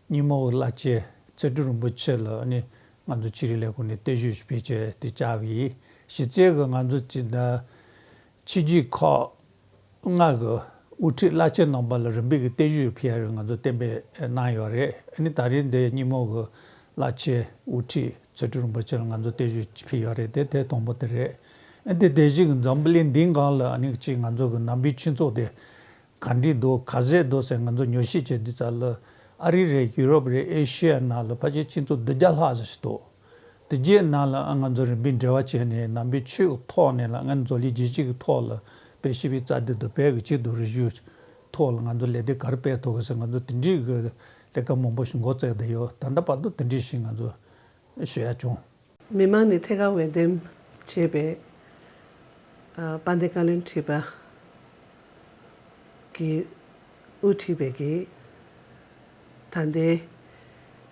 སྙེ་མོ་གི་བླ་ཆེན་ཚུལ་ཁྲིམས་རིན་པོ་ཆེ་ལ་ཨ་ནི་ང་ཚོ་ཆོས་རིག་ལས་ཁུངས་ནས་བརྟན་བཞུགས་ཕུལ་བྱས་དེ་བཅར་བ་ཡིན། གཞི་རྩའི་གི་ང་ཚོ་ཅིག་ད་ཆོས་བརྒྱུད་ཁག་ལྔ་གི་དབུ་ཁྲིད་བླ་ཆེན་རྣམ་པ་ལ་རིམ་པས་ཀྱི་བརྟན་བཞུགས་ཕུལ་ཡ་རེད། ང་ཚོ་གཏན་འབེབས་གནང་ཡོད་རེད། ཨ་ནི་ད་རེས་འདི་སྙེ་མོ་གི་བླ་ཆེན་དབུ་ཁྲིད་ཚུལ་ཁྲིམས་རིན་པོ་ཆེ་ལ་ང་ཚོ་བརྟན་བཞུགས་ཕུལ་ཡོད་རེད། དེ་དེ་དང་པོ་དེ་རེད། ཨ་ནི་དེ་བཞིན་གི་འཛམ་བུ་གླིང་འདིའི་སྒང་ལ་ཨ་ནི་ཅིག་ང་ཚོ་གི་ནང་པའི་སྤྱི་ཚོགས་དེ་ག་འདྲ་འདུག་ག་ཟེ་འདུག་ཟེར་ང་ཚོ་ཉོ་ཤེས་བྱེད་དུས་ཙམ་ལ། ཨ་རི་རེད། ཡུ་རོབ་རེད། ཨེ་ཤི་ཡ་ནང་ལ་ཕལ་ཆེར་སྤྱི་ཚོགས་བདུན་བརྒྱ་ལྷག་ཙམ་ཞིག་འདུག་དེ་རྗེས་ནང་ལ་ཨ་ང་ཚོ་རིམ་པས་འབྲེལ་བ་བྱས་ནས་ནང་པའི་ཆོས་ཀྱི་ཐོག་ནས་ལ་ང་ཚོ་ལས་རྒྱལ་སྤྱི་གི་ཐོག་ལ་དཔལ་ཞི་བའི་རྩ་དོན་དུ་བོད་ཀྱི་ཆེད་དུ་རེ་ཞུ་ཐོག་ལ་ང་ཚོ་ལས་དོན་ག་རེ་སྤེལ་ཐུབ་གི་ཟེར། ང་ཚོ་དེ་འདྲའི་གི་ལས་ཀ་མང་པོ་ཞིག་འགོ་བཙུགས་བསྡད་ཡོད། ད་ལྟ་བར་དུ་དེ་འདྲ་ཞིག་ང་ཚོ་ཞུ་ཡ་བྱུང་། མི་མང་ནས་ཐད་ཀར་འོས་འདེམས་བྱས་པའི་ཨ་དཔལ་ལྡན་བཀའ་བློན་ཁྲི་པ་གིས་དབུ་ཁྲིད་པའི་གི་ད་ལྟའི་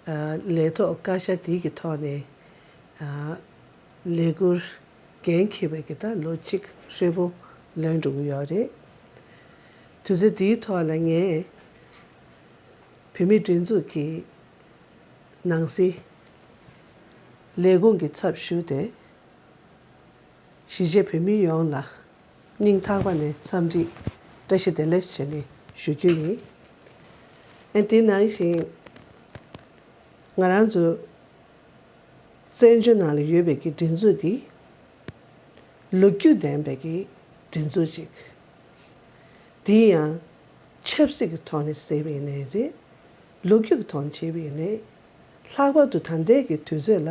ཨ་ལས་ཐོག་བཀའ་ཤག་འདི་གི་ཐོག་ནས་ཨ་ལས་འཁུར་འགན་འཁྱེར་བའི་གི་ད་ལོ་གཅིག་ཧྲིལ་པོ་ལོན་འགྲོ་གི་ཡོད་རེད། དུས་ཚོད་འདིའི་ཐོག་ལ་ངས་བོད་མིའི་སྒྲིག་འཛུགས་ཀྱི་ནང་སྲིད་ལས་ཁུངས་ཀྱི་ཚབ་ཞུས་ཏེ། གཞིས་བྱེས་བོད་མི་ཡོངས་ལ་སྙིང་ཐག་པ་ནས་འཚམས་འདྲི་བཀྲ་ཤིས་བདེ་ལེགས་ཞེས་ནས་ཞུ་རྒྱུ་ཡིན། ཨ་དེ་ནང་བཞིན་ང་རང་ཚོ་བཙན་བྱོལ་ནང་ལ་ཡོད་པའི་གི་སྒྲིག་འཛུགས་འདི་ལོ་རྒྱུས་ལྡན་པའི་གི་སྒྲིག་འཛུགས་ཅིག་དེ་ཡང་ཆབ་སྲིད་ཀྱི་ཐོག་ནས་ཟེར་བ་ཡིན་ནའི་རེད། ལོ་རྒྱུས་ཀྱི་ཐོག་ནས་བྱས་པ་ཡིན་ནའི། ལྷག་པར་དུ་ད་ལྟའི་གི་དུས་ཚོད་ལ་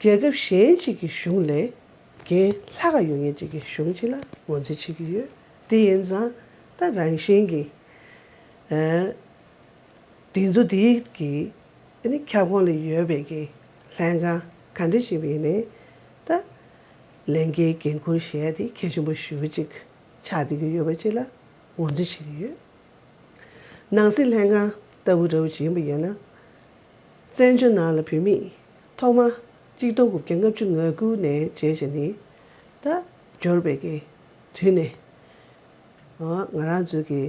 རྒྱལ་ཁབ་གཞན་གཅིག་གི་གཞུང་ལས་འགན་ལྷག་ག་ཡོད་མཁན་གཅིག་གི་གཞུང་གཅིག་ལ་ངོས་འཛིན་བྱེད་ཀྱི་ཡོད། དེ་ཡིན་ཙང་ད་རང་བཞིན་གྱི་ཨ་སྒྲིག་འཛུགས་འདིའི་གི་ཨ་ནི་ཁྱབ་ཁོངས་ལ་ཡོད་པའི་གི་ལྷན་ཁང་ག་འདྲ་ཞིག་ཡིན་ནའི་ད་ལས་འགན་འགན་འཁུར་བཞེས་ཡ་དེ་གལ་ཆེན་པོ་ཞེ་པོ་ཅིག་ཆགས་བསྡད་ཀྱི་ཡོད་པ་ཅིག་ལ་ངོས་འཛིན་བྱེད་ཀྱི་ཡོད། ནང་སྲིད་ལྷན་ཁང་ལྟ་བུ་འདྲ་བོ་ཞིག་ཡིན་པ་ཡིན་ན། བཙན་བྱོལ་ནང་ལ་བོད་མིས་ཐོག་མ་གཅིག་སྟོང་དགུ་བརྒྱ་ལྔ་བཅུ་ང་དགུ་ནས་བྱས་བྱས་ནས་ད་འབྱོར་བའི་གི་དུས་ནས་ང་རང་ཚོའི་གི་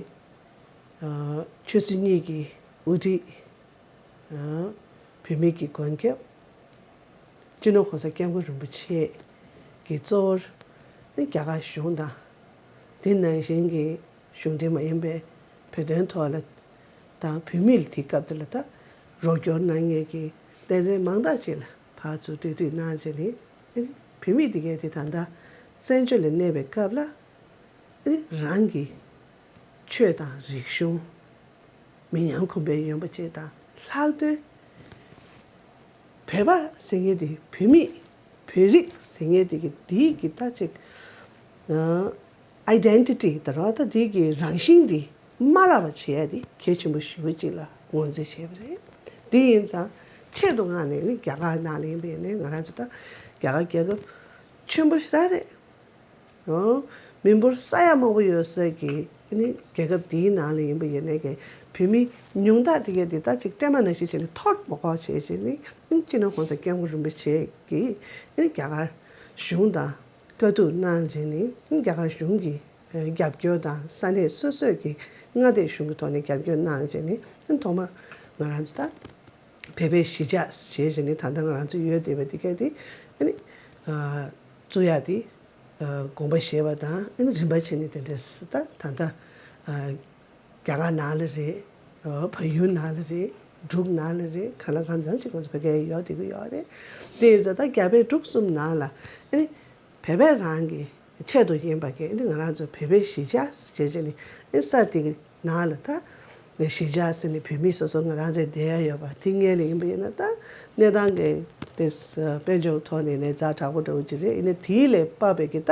ཆོས་སྲིད་གཉིས་ཀྱི་དབུ་ཁྲིད། བོད་མི་གི་མགོན་སྐྱབས་སྤྱི་ནོར་༸གོང་ས་༸སྐྱབས་མགོན་རིན་པོ་ཆེ་གི་གཙོ་བོར་ནི་རྒྱ་གར་གཞུང་དང་། དེ་ནང་བཞིན་གྱི་གཞུང་འབྲེལ་མ་ཡིན་པའི་བོད་དོན་ཐོག་ལ་དང་བོད་མི་ལ་དེའི་སྐབས་དེ་ལ་ད་རོགས་སྐྱོར་གནང་མཁན་གྱི་སྡེ་ཚན་མང་དག་ཅིག་ལ་ཕར་ཚུར་འབྲེལ་མཐུད་གནང་བྱས་ནས་བོད་མི་དེ་གའི་དེ་ད་ལྟ་བཙན་བྱོལ་ལ་གནས་པའི་སྐབས་ལ། རང་གི་ཆོས་དང་རིག་གཞུང་མི་ཉམས་གོང་འཕེལ་ཡོང་པ་བཅས་དང་ལྷག་དོན་བོད་པ་ཟེར་མཁན་དེ་བོད་མི་བོད་རིགས་ཟེར་མཁན་དེ་གི་དེའི་གི་ད་ཅིག་ཨའི་ཌེན་ཊི་ཊི་ད་ར་ད་དེའི་གི་རང་བཞིན་དེ་མ་བརླག་པ་བྱེད་ཡ་དེ་གལ་ཆེན་པོ་ཞེ་པོ་ཅིག་ལ་ ངོས་འཛིན་བྱས་པ་རེད། དེ་ཡིན་ཙང་ཆེད་དུ་མངགས་ནས་ནི་རྒྱ་གར་ནང་ལ་ཡིན་པ་ཡིན་ནའི་ང་རང་ཚོ་ད་རྒྱ་གར་རྒྱལ་ཁབ་ཆེན་པོ་ཞེ་དྲག་རེད། ཨོ། མི་འབོར་ས་ཡ་མང་པོ་ཡོད་ས་གི་ནི་རྒྱལ་ཁབ་དེའི་ནང་ལ་ཡིན་པ་ཡིན་ནའི་གི་བོད་མི་ཉུང་དག་དེ་གས་དེ་ད་ཅིག་སྲན་མ་ནང་བཞིན་བྱས་ནས་འཐོར་མ་དགོས་བྱས་བྱས་ནས་ནི་སྤྱི་ནོར་༸གོང་ས་༸སྐྱབས་མགོན་རིན་པོ་ཆེ་གིས་ནི་རྒྱ་གར་གཞུང་དང་བཀའ་བསྡུར་གནང་བྱས་ནས་ནི་རྒྱ་གར་གཞུང་གི་རྒྱབ་སྐྱོར་དང་ས་གནས་སོ་སོས་ཀྱི་མངའ་སྡེ་གཞུང་གི་ཐོག་ནས་རྒྱབ་སྐྱོར་གནང་བྱས་ནས་ཨ་ནི་ཐོག་མ་ང་རང་ཚོ་ད་བོད་པའི་གཞིས་ཆགས་ཞེས་བྱས་ནས་ད་ལྟ་ང་རང་ཚོ་ཡོད་བསྡད་པ་འདི་གས་དེ་ཨ་ནི་བཙུགས་ཡག་དེ་དགོངས་པ་བཞེས་པ་དང་ཨ་ནི་རིམ་པ་བྱས་ནས་དེ་འདྲས་ད་ད་ལྟ་རྒྱ་གར་ནང་ལ་རེད། བལ་ཡུལ་ནང་ལ་རེད། འབྲུག་ནང་ལ་རེད། གང་ལ་གང་འཚམ་ཞིག་ང་ཚོ་བོད་སྐད་ཡོད་བསྡད་ཀྱི་ཡོད་རེད། དེ་ཡིན་ཙང་ད་རྒྱ་བལ་འབྲུག་གསུམ་ནང་ལ་ཨ་ནི་བོད་པ་རང་གི་ཆེད་དུ་ཡིན་པ་གི་ཨ་ནི་ང་རང་ཚོ་བོད་པའི་གཞིས་ཆགས་ཞེས་བྱས་ནས་ཨ་ནི་ས་དེ་གི་ནང་ལ་ད་གཞིས་ཆགས་ཟེར་ནས་བོད་མི་སོ་སོ་ང་རང་ཚོའི་བསྡད་ཡ་ཡོད་པ་དེ་སྔོན་ལ་ཡིན་པ་ཡིན་ན་ད་གནས་སྟངས་གི་དེ་དཔལ་འབྱོར་ཐོག་ནས་ནས་ཛ་དྲག་པོ་འདྲ་བོ་ཅིག་རེད། ཡིན་ན་དེའི་ལས་དཔག་པའི་གི་ད་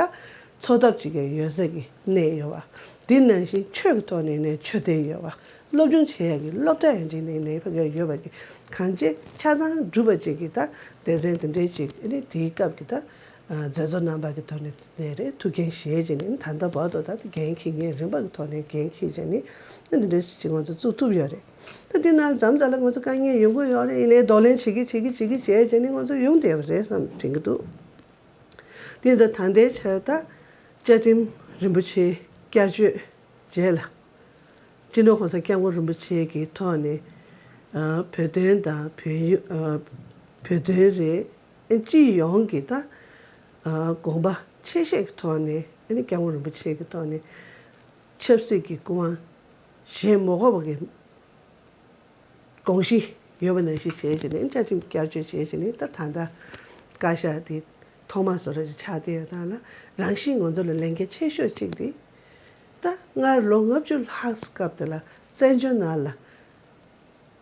འཚོ་ཐབས་ཅིག་གི་ཡོད་ས་གི་གནས་ཡོད་པ། དེ་ནང་བཞིན་ཆོས་ཀྱི་ཐོག་ནས་ནས་ཆོས་སྡེ་ཡོད་པ། སློབ་སྦྱོང་བྱེད་ཡ་གི་སློབ་གྲྭ་ཡང་ཅིག་ནས་ནས་ཕ་གི་ཡོད་པ་གི་གང་ཅི་ཆ་ཚང་གྲུབ་པ་ཅིག་གི་ད་སྡེ་ཚན་དེ་འདྲའི་ཅིག་ཨ་ནི་དེའི་སྐབས་ཀྱི་ད་མཛད་གཙོ་རྣམ་པ་གི་ཐོག་ནས་ནས་རེད། ཐུགས་འགན་བཞེས་བྱས་ནས་ད་ལྟ་བར་དུ་ད་འགན་འཁྱེར་མཁན་རིམ་པ་གི་ཐོག་ནས་འགན་འཁྱེར་བྱས་ནས་ཨ་འདི་འདྲའི་ཅིག་ང་ཚོ་བཙུགས་ཐུབ་ཡོད་རེད། ད་འདི་ནང་མཚམས་མཚམས་ལ་ང་ཚོ་དཀའ་ངལ་ཡོང་གི་ཡོད་རེད། ཡིན་ནའི་གདོང་ལེན་བྱེད་ཀྱི་བྱེད་ཀྱི་བྱེད་ཀྱི་བྱས་བྱས་ནས་ང་ཚོ་ཡོང་བསྡད་པ་རེད་བསམ་དྲན་གྱི་འདུག་དེ་ཚོ་ད་ལྟའི་ཆར་ད་བཅའ་ཁྲིམས་རིན་པོ་ཆེ་བསྐྱར་བཅོས་རྗེས་ལ་སྤྱི་ནོར་༸གོང་ས་༸སྐྱབས་མགོན་རིན་པོ་ཆེ་གི་ཐོག་ནས་ཨ་བོད་དོན་དང་བོད་ཡུ་ཨ་བོད་དོན་རེད། ཨ་སྤྱི་ཡོངས་ཀྱི་ད་ཨ་དགོངས་པ་ཆེ་བཞེས་ཀྱི་ཐོག་ནས་ཨ་ནི་༸སྐྱབས་མགོན་རིན་པོ་ཆེ་གི་ཐོག་ནས་ཆབ་སྲིད་ཀྱི་སྐུ་དབང་བཞེས་མ་དགོས་པ་གི་དགོངས་གཞི་ཡོད་པ་ནང་བཞིན་བྱས་བྱས་ནས་བཅའ་ཁྲིམས་བསྐྱར་བཅོས་བྱས་བྱས་ནས་ད་ད་ལྟ་བཀའ་ཤག་དེ་ཐོག་མ་བཟོ་འདྲ་ཅིག་ཆགས་བསྡད་ཡོད་སྟངས་ལ་རང་བཞིན་ང་ཚོ་ལ་ལས་འགན་ཆེ་ཤོས་གཅིག་དེ་ད་སྔར་ལོ་ལྔ་བཅུ་ལྷག་སྐབས་དེ་ལ་བཙན་བྱོལ་ནང་ལ་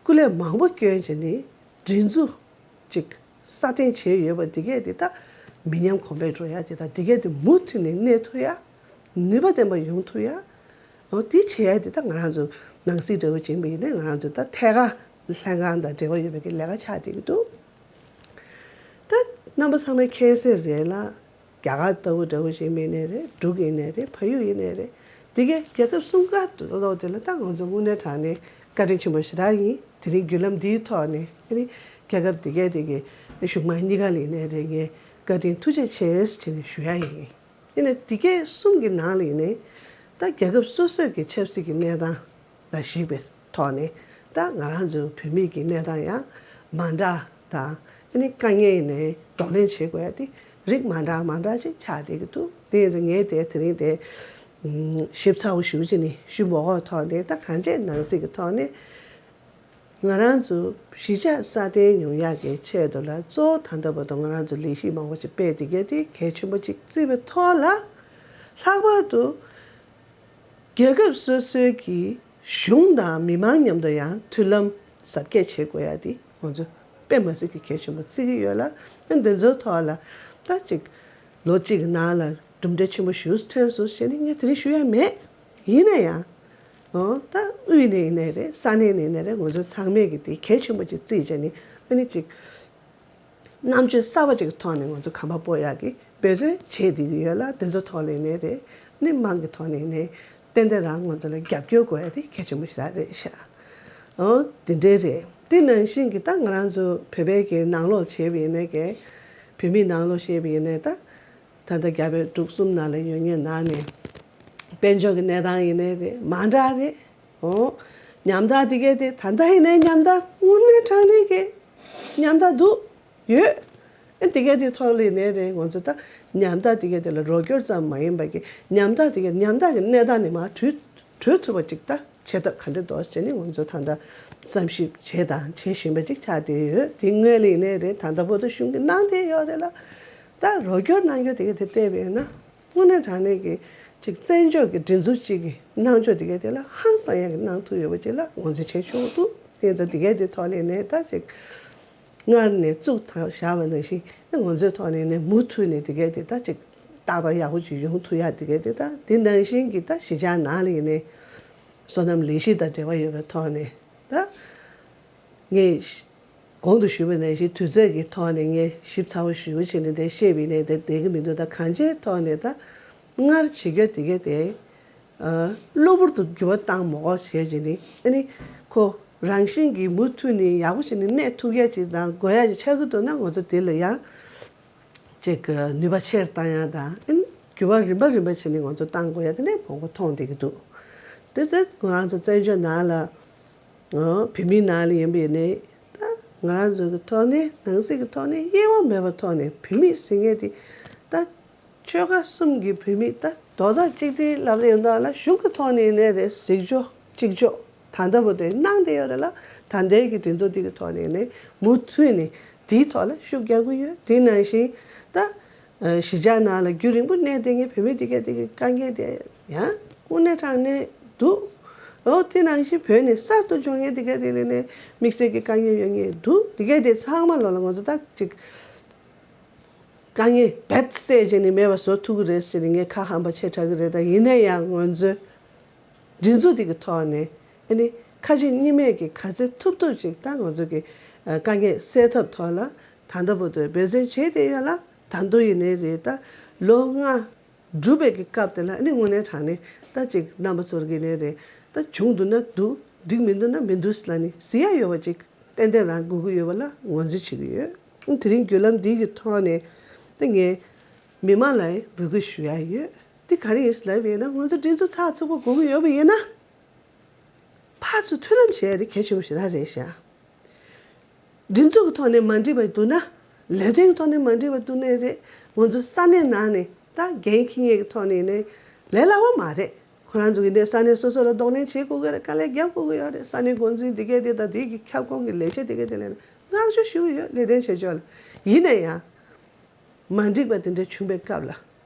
སྐུ་ལས་མང་པོ་བསྐྱོན་བྱས་ནས་སྒྲིག་འཛུགས་ཅིག་སྲ་བརྟན་བྱས་ཡོད་པ་འདི་གས་དེ་ད་མི་ཉམས་གོང་འཕེལ་འགྲོ་ཡ་དེ་དང་འདི་གས་དེ་མུ་མཐུད་ནས་གནས་ཐུབ་ཡ། ནུས་པ་ལྡན་པ་ཡོང་ཐུབ་ཡ། འོ་དེ་བྱེད་ཡ་དེ་ད་ང་རང་ཚོ་ནང་སྲིད་འདྲ་བོ་ཅིག་ཡིན་པ་ཡིན་ན་ང་རང་ཚོ་ད་ཐད་ཀར་ལྷན་ཁང་དང་འབྲེལ་བ་ཡོད་པའི་གི་ལས་ཀ་ཆགས་བསྡད་ཀྱི་འདུག་ད་རྣམ་པ་ཚང་མས་མཁྱེན་གསལ་རེད་ལ། རྒྱ་གར་ལྟ་བུ་འདྲ་བོ་ཞིག་ཡིན་ནའི་རེད། འབྲུག་ཡིན་ནའི་རེད། ཕ་ཡུལ་ཡིན་ནའི་རེད། དེ་གའི་རྒྱལ་ཁབ་གསུམ་ཀ་ལོག་དེ་ལ་ད་ང་ཚོ་དངོས་གནས་དྲང་གནས་བཀའ་དྲིན་ཆེན་པོ་ཞེ་དྲག་ཡིན། དེ་རིང་བརྒྱུད་ལམ་འདིའི་ཐོག་ནས་ཨ་ནི་རྒྱལ་ཁབ་དེ་གའི་དེ་གའི་གཞུང་མང་གཉིས་ཀ་ལ་ཡིན་ནའི་རེད། ངས་བཀའ་དྲིན་ཐུགས་རྗེ་ཆེ་ཞེས་ནས་ཞུ་ཡ་ཡིན། ཡིན་ནའི་དེ་གའི་གསུམ་གྱི་ནང་ལ་ཡིན་ནའི་ད་རྒྱལ་ཁབ་སོ་སོའི་གི་ཆབ་སྲིད་ཀྱི་གནས་སྟངས་ལ་གཞིགས་པའི་ཐོག་ནས་ད་ང་རང་ཚོའི་བོད་མི་གི་གནས་སྟངས་ཡང་མ་འདྲ་དང་ཨ་ནི་དཀའ་ངལ་ཡིན་ནའི་གདོང་ལེན་བྱེད་དགོས་ཡ་དེ་རིགས་མ་འདྲ་མ་འདྲ་ཅིག་ཆགས་བསྡད་ཀྱི་འདུག་དེ་ཡིན་ཙང་ངས་དེ་དེ་རིང་དེ་ཞིབ་ཚགས་པོ་ཞུ་བྱས་ནས་ཞུ་མ་དགོས་ཐོག་ནས་ད་གང་ཅིའི་ནང་གསེས་ཀྱི་ཐོག་ནས། ང་རང་ཚོ་གཞིས་ཆགས་སྲ་བརྟན་ཡོང་ཡག་གི་ཆེད་དུ་ལ་གཙོ་བོ་ད་ལྟ་བར་དུ་ང་རང་ཚོ་ལས་གཞི་མང་པོ་ཞིག་སྤེལ་བསྡད་མཁན་དེ་གལ་ཆེན་པོ་ཅིག་བརྩིས་པའི་ཐོག་ལ། ལྷག་པར་དུ་རྒྱལ་ཁབ་སོ་སོའི་གི་གཞུང་དང་མི་མང་མཉམ་དུ་ཡང་མཐུན་ལམ་གཟབ་རྒྱས་བྱེད་དགོས་ཡ་དེ་ང་ཚོ་དཔེ་མ་སྲིད་ཀྱི་གལ་ཆེན་པོ་བརྩི་གི་ཡོད་ལ། འདི་ཚོའི་ཐོག་ལ་ད་ཅིག་ལོ་གཅིག་གི་ནང་ལ་གྲུབ་འབྲས་ཆེན་པོ་ཞིག་ཐོན་སོང་ཞེས་ནི་ངས་དེ་རིང་ཞུ་ཡ་མེད། ཡིན་ན་ཡང་། འོ་ད་དབུས་ནས་ཡིན་ནའི་རེད། ས་གནས་ནས་ཡིན་ནའི་རེད། ང་ཚོ་ཚང་མས་ཀྱི་དེ་གལ་ཆེན་པོ་ཅིག་བརྩིས་བྱས་ནས་ཨ་ནི་ཅིག་རྣམ་དཔྱོད་གསར་པ་ཅིག་གི་ཐོག་ནས་ང་ཚོ་གོམ་པ་སྤོ་ཡག་གི་འབད་བརྩོན་བྱེད་བསྡད་ཀྱི་ཡོད་ལ། དེ་ཚོ་ཐོག་ལ་ཡིན་ནའི་རེད། ཨ་ནི་དམངས་ཀྱི་ཐོག་ནས་ཡིན་ནའི་ཏན་ཏན་རང་ང་ཚོ་ལ་རྒྱབ་སྐྱོར་དགོས་ཡ་དེ་གལ་ཆེན་པོ་ཞིག་རེད་ཤག་འོ་དེ་འདྲའི་རེད། དེ་ནང་བཞིན་གྱི་ད་ང་རང་ཚོ་བོད་པའི་གི་ནང་ལོགས་བྱས་པ་ཡིན་ནའི་གི་བོད་མིའི་ནང་ལོགས་བཤད་པ་ཡིན་ནའི་ད། ད་ལྟ་རྒྱ་བལ་འབྲུག་གསུམ་ནང་ལ་ཡོད་མཁན་ནང་ནས་དཔལ་འབྱོར་གྱི་གནས་སྟངས་ཡིན་ནའི་རེད། མ་འདྲ་རེད། འོ། ཉམ་ཐག་དེ་གས་དེ་ད་ལྟ་ཡིན་ནའི་ཉམ་ཐག་དངོས་གནས་དྲང་གནས་ཀྱི་ཉམ་ཐག་འདུག་ཡོད། ཨེ་དེ་གས་དེ་ཐོག་ལ་ཡིན་ནའི་རེད། ང་ཚོ་ད་ཉམ་ཐག་དེ་གས་དེ་ལ་རོགས་སྐྱོར་ཙམ་མ་ཡིན་པ་གི་ཉམ་ཐག་དེ་གས་ཉམ་ཐག་གི་གནས་སྟངས་ནས་མར་གྲོལ་གྲོལ་ཐུབ་པ་ཅིག་ད་བྱེད་ཐབས་ག་འདྲ་འདུག་ཟེར་ནས་ང་ཚོ་ད་ལྟ་བསམ་ཞིབ་བྱས་དང་བྱེད་བཞིན་པ་ཅིག་ཆགས་བསྡད་ཡོད། དེ་སྔོན་ལ་ཡིན་ནའི་རེད། ད་ལྟ་བར་དུ་གཞུང་གིས་གནང་བསྡད་ཡོད་རེད་ལ། ད་རོགས་སྐྱོར་གནང་རྒྱུ་དེ་ག་དེ་བལྟས་པས་ན་དངོས་གནས་དྲང་གནས་ཀྱི་ཅིག་བཙན་བྱོལ་གྱི་སྒྲིག་འཛུགས་གཅིག་གིས་གནང་ཕྱོགས་དེ་ག་དེ་ལ་ཧང་སང་ཡག་གི་གནང་ཐུབ་ཡོད་པ་ཅིག་ལ་ངོས་འཛིན་བྱེད་ཆོག་འདུག་དེ་ཚོ་དེ་ག་དེ་ཐོག་ལ་ཡིན་ནའི་ད་ཅིག་སྔར་ནས་བཙུགས་བཞག་པ་ནང་བཞིན་ང་ཚོའི་ཐོག་ནས་ནས་མུ་མཐུད་ནས་དེ་ག་དེ་ད་ཅིག་ཏག་ཏག་ཡག་པོ་ཅིག་ཡོང་ཐུབ་ཡག་དེ་ག་དེ་ད་དེ་ནང་བཞིན་གྱི་ད་གཞིས་ཆགས་ནང་ལ་ཡིན་ནའི་སོ་ནམ་ལས་གཞི་དང་འབྲེལ་བ་ཡོད་པའི་ཐོག་ནས་ད་ ངས་གོང་དུ་ཞུས་པ་ནང་བཞིན་དུས་ཚོད་ཀྱི་ཐོག་ནས་ངས་ཞིབ་ཚགས་པོ་ཞུ་བྱས་ནས་དེ་བཤད་པ་ཡིན་ནའི་དེ་བསྡད་ཀྱི་མི་འདུག་ད་གང་ཅིའི་ཐོག་ནས་ད་སྔར་བྱེད་རྒྱུ་དེ་ག་དེ་གློ་བུར་དུ་འགྱུར་བ་བཏང་མ་དགོས་བྱས་བྱས་ནས། ཨ་ནི་ཁོ་རང་བཞིན་གྱིས་མུ་མཐུད་ནས་ཡག་པོ་བྱས་ནས་གནས་ཐུབ་ཡ་ཅིག་དང་དགོས་ཡ་ཅིག་ཆགས་ཀྱི་འདུག་ན། ང་ཚོ་དེ་ལ་ཡང་ཅིག་ནུས་པ་ཆེར་བཏང་ཡ་དང་། ཨ་ནི་འགྱུར་བ་རིམ་པ་རིམ་པ་བྱས་ནས་ང་ཚོ་བཏང་དགོས་ཡ་དེ་ནས་མང་པོ་མཐོང་བསྡད་ཀྱི་འདུག་དེ་ཚོ་ང་རང་ཚོ་བཙན་བྱོལ་ནང་ལ་ཨ་བོད་མིའི་ནང་ལ་ཡིན་པ་ཡིན་ནའི་ད་ང་རང་ཚོ་གི་ཐོག་ནས་ནང་སྲིད་ཀྱི་ཐོག་ནས་དབྱེ་བ་མེད་པའི་ཐོག་ནས་བོད་མི་ཟེར་མཁན་དེ་ད་ཆོལ་ཁ་གསུམ་གྱི་བོད་མི་ད་རྡོག་རྩ་གཅིག་སྒྲིལ་ལབ་ཡོང་དུས་ལ་གཞུང་གི་ཐོག་ནས་ཡིན་ནའི་རེད། གཟིགས་ཕྱོགས་གཅིག་ལྕོགས་ད་ལྟ་བར་དུ་གནང་བསྡད་ཡོད་རེད་ལ། ད་ལྟའི་གི་སྒྲིག་འཛུགས་འདི་གི་ཐོག་ནས་ནི་མུ་མཐུད་ནས་དེའི་ཐོག་ལ་ཤུགས་རྒྱག་གི་ཡོད། དེ་ནང་བཞིན་ད་གཞིས་ཆགས་ནང་ལ་རྒྱུན་རིང་པོ་གནས་བསྡད་མཁན་བོད་མི་དེ་ག་དེ་གི་དཀའ་ངལ་དེ་ཡང་དངོས་གནས་དྲང་གནས་འདུག་འོ་དེ་ནང་བཞིན་བོད་ནས་གསར་དུ་འབྱོར་མཁན་དེ་ག་དེ་ལ་ནི་དམིགས་བསལ་གྱི་དཀའ་ངལ་ཡོད་མཁན་འདུག་དེ་ག་དེ་ཚང་མ་ལོ་ལ་ང་ཚོ་ད་ཅིག་དཀའ་ངལ་རྦད་བསལ་བྱས་ནས་མེད་པ་བཟོ་ཐུབ་ཀྱི་རེད་ཟེར་ནས་ངས་ཁ་ཧམ་པ་བྱས་དྲགས་ཀྱི་རེད། ད་ཡིན་ན་ཡང་ང་ཚོའི་སྒྲིག་འཛུགས་འདི་གི་ཐོག་ནས་ཨ་ནི་ཁ་ཕྱོགས་གཉིས་མེད་ཀྱི་ག་ཚོད་ཐུབ་ཐུབ་ཅིག་ད་ང་ཚོ་གི་ཨ་དཀའ་ངལ་སེལ་ཐབས་ཐོག་ལ་ད་ལྟ་བར་དུ་འབད་བརྩོན་བྱས་བསྡད་ཡོད་ལ། ད་དུང་ཡིན་ནའི་རེད། ད་ལོ་ལྔ་སྒྲུབ་པའི་གི་སྐབས་དེ་ལ་ཨ་ནི་དངོས་གནས་དྲང་གནས་ད་ཅིག་རྣམ་པ་ཚོར་གི་ནའི་རེད། ད་བྱུང་འདུག་ན་འདུག་འགྲིག་མི་འདུག་ན་མི་འདུག་ལབ་ནས་ཟེར་ཡ་ཡོད་པ་ཅིག་ཏན་ཏན་རང་དགོས་ཀྱི་ཡོད་པ་ལ་ངོས་འཛིན་བྱེད་ཀྱི་ཡོད། དེ་རིང་བརྒྱུད་ལམ་འདི་གི་ཐོག་ནས་ད་ངས་མི་མང་ལ་འབོད་སྐུལ་ཞུ་ཡ་ཡོད། འདི་ག་རེ་ཡིན་ལབ་ཡིན་ན། ང་ཚོ་སྒྲིག་འཛུགས་ཚགས་ཚུད་པོ་དགོས་ཀྱི་ཡོད་པ་ཡིན་ན། ཕར་ཚུར་མཐུན་ལམ་བྱེད་ཡ་དེ་གལ་ཆེན་པོ་ཞེ་དྲག་རེད་ཤག་སྒྲིག་འཛུགས་ཀྱི་ཐོག་ནས་མ་འགྲིག་པ་འདུག་ན། ལས་དོན་གྱི་ཐོག་ནས་མ་འགྲིག་པ་འདུག་ནའི་རེད། ང་ཚོ་ས་གནས་ནང་ནས་ད་འགན་འཁྱེར་མཁན་གྱི་ཐོག་ནས་ནས་ལས་སླ་བོ་མ་རེད། ཁོ་རང་ཚོ་གི་ནས་ས་གནས་སོ་སོ་ལ་གདོང་ལེན་བྱེད་དགོས་ཀྱི་རེད། དཀའ་ལས་རྒྱག་དགོས་ཀྱི་ཡོད་རེད། ས་གནས་འགོ་འཛིན་འདི་གས་དེ་དང་དེ་གི་ཁྱབ་ཁོངས་ཀྱི་ལས་བྱེད་འདི་གས་དེ་ལ་བསྔགས་བརྗོད་ཞུ་གི་ཡོད། ལས་དོན་བྱེད་ཕྱོགས་ལ། ཡིན་ན་ཡང་མ་འགྲིག་པ་དེ་འདྲ་བྱུང་པའི་སྐབས་ལ་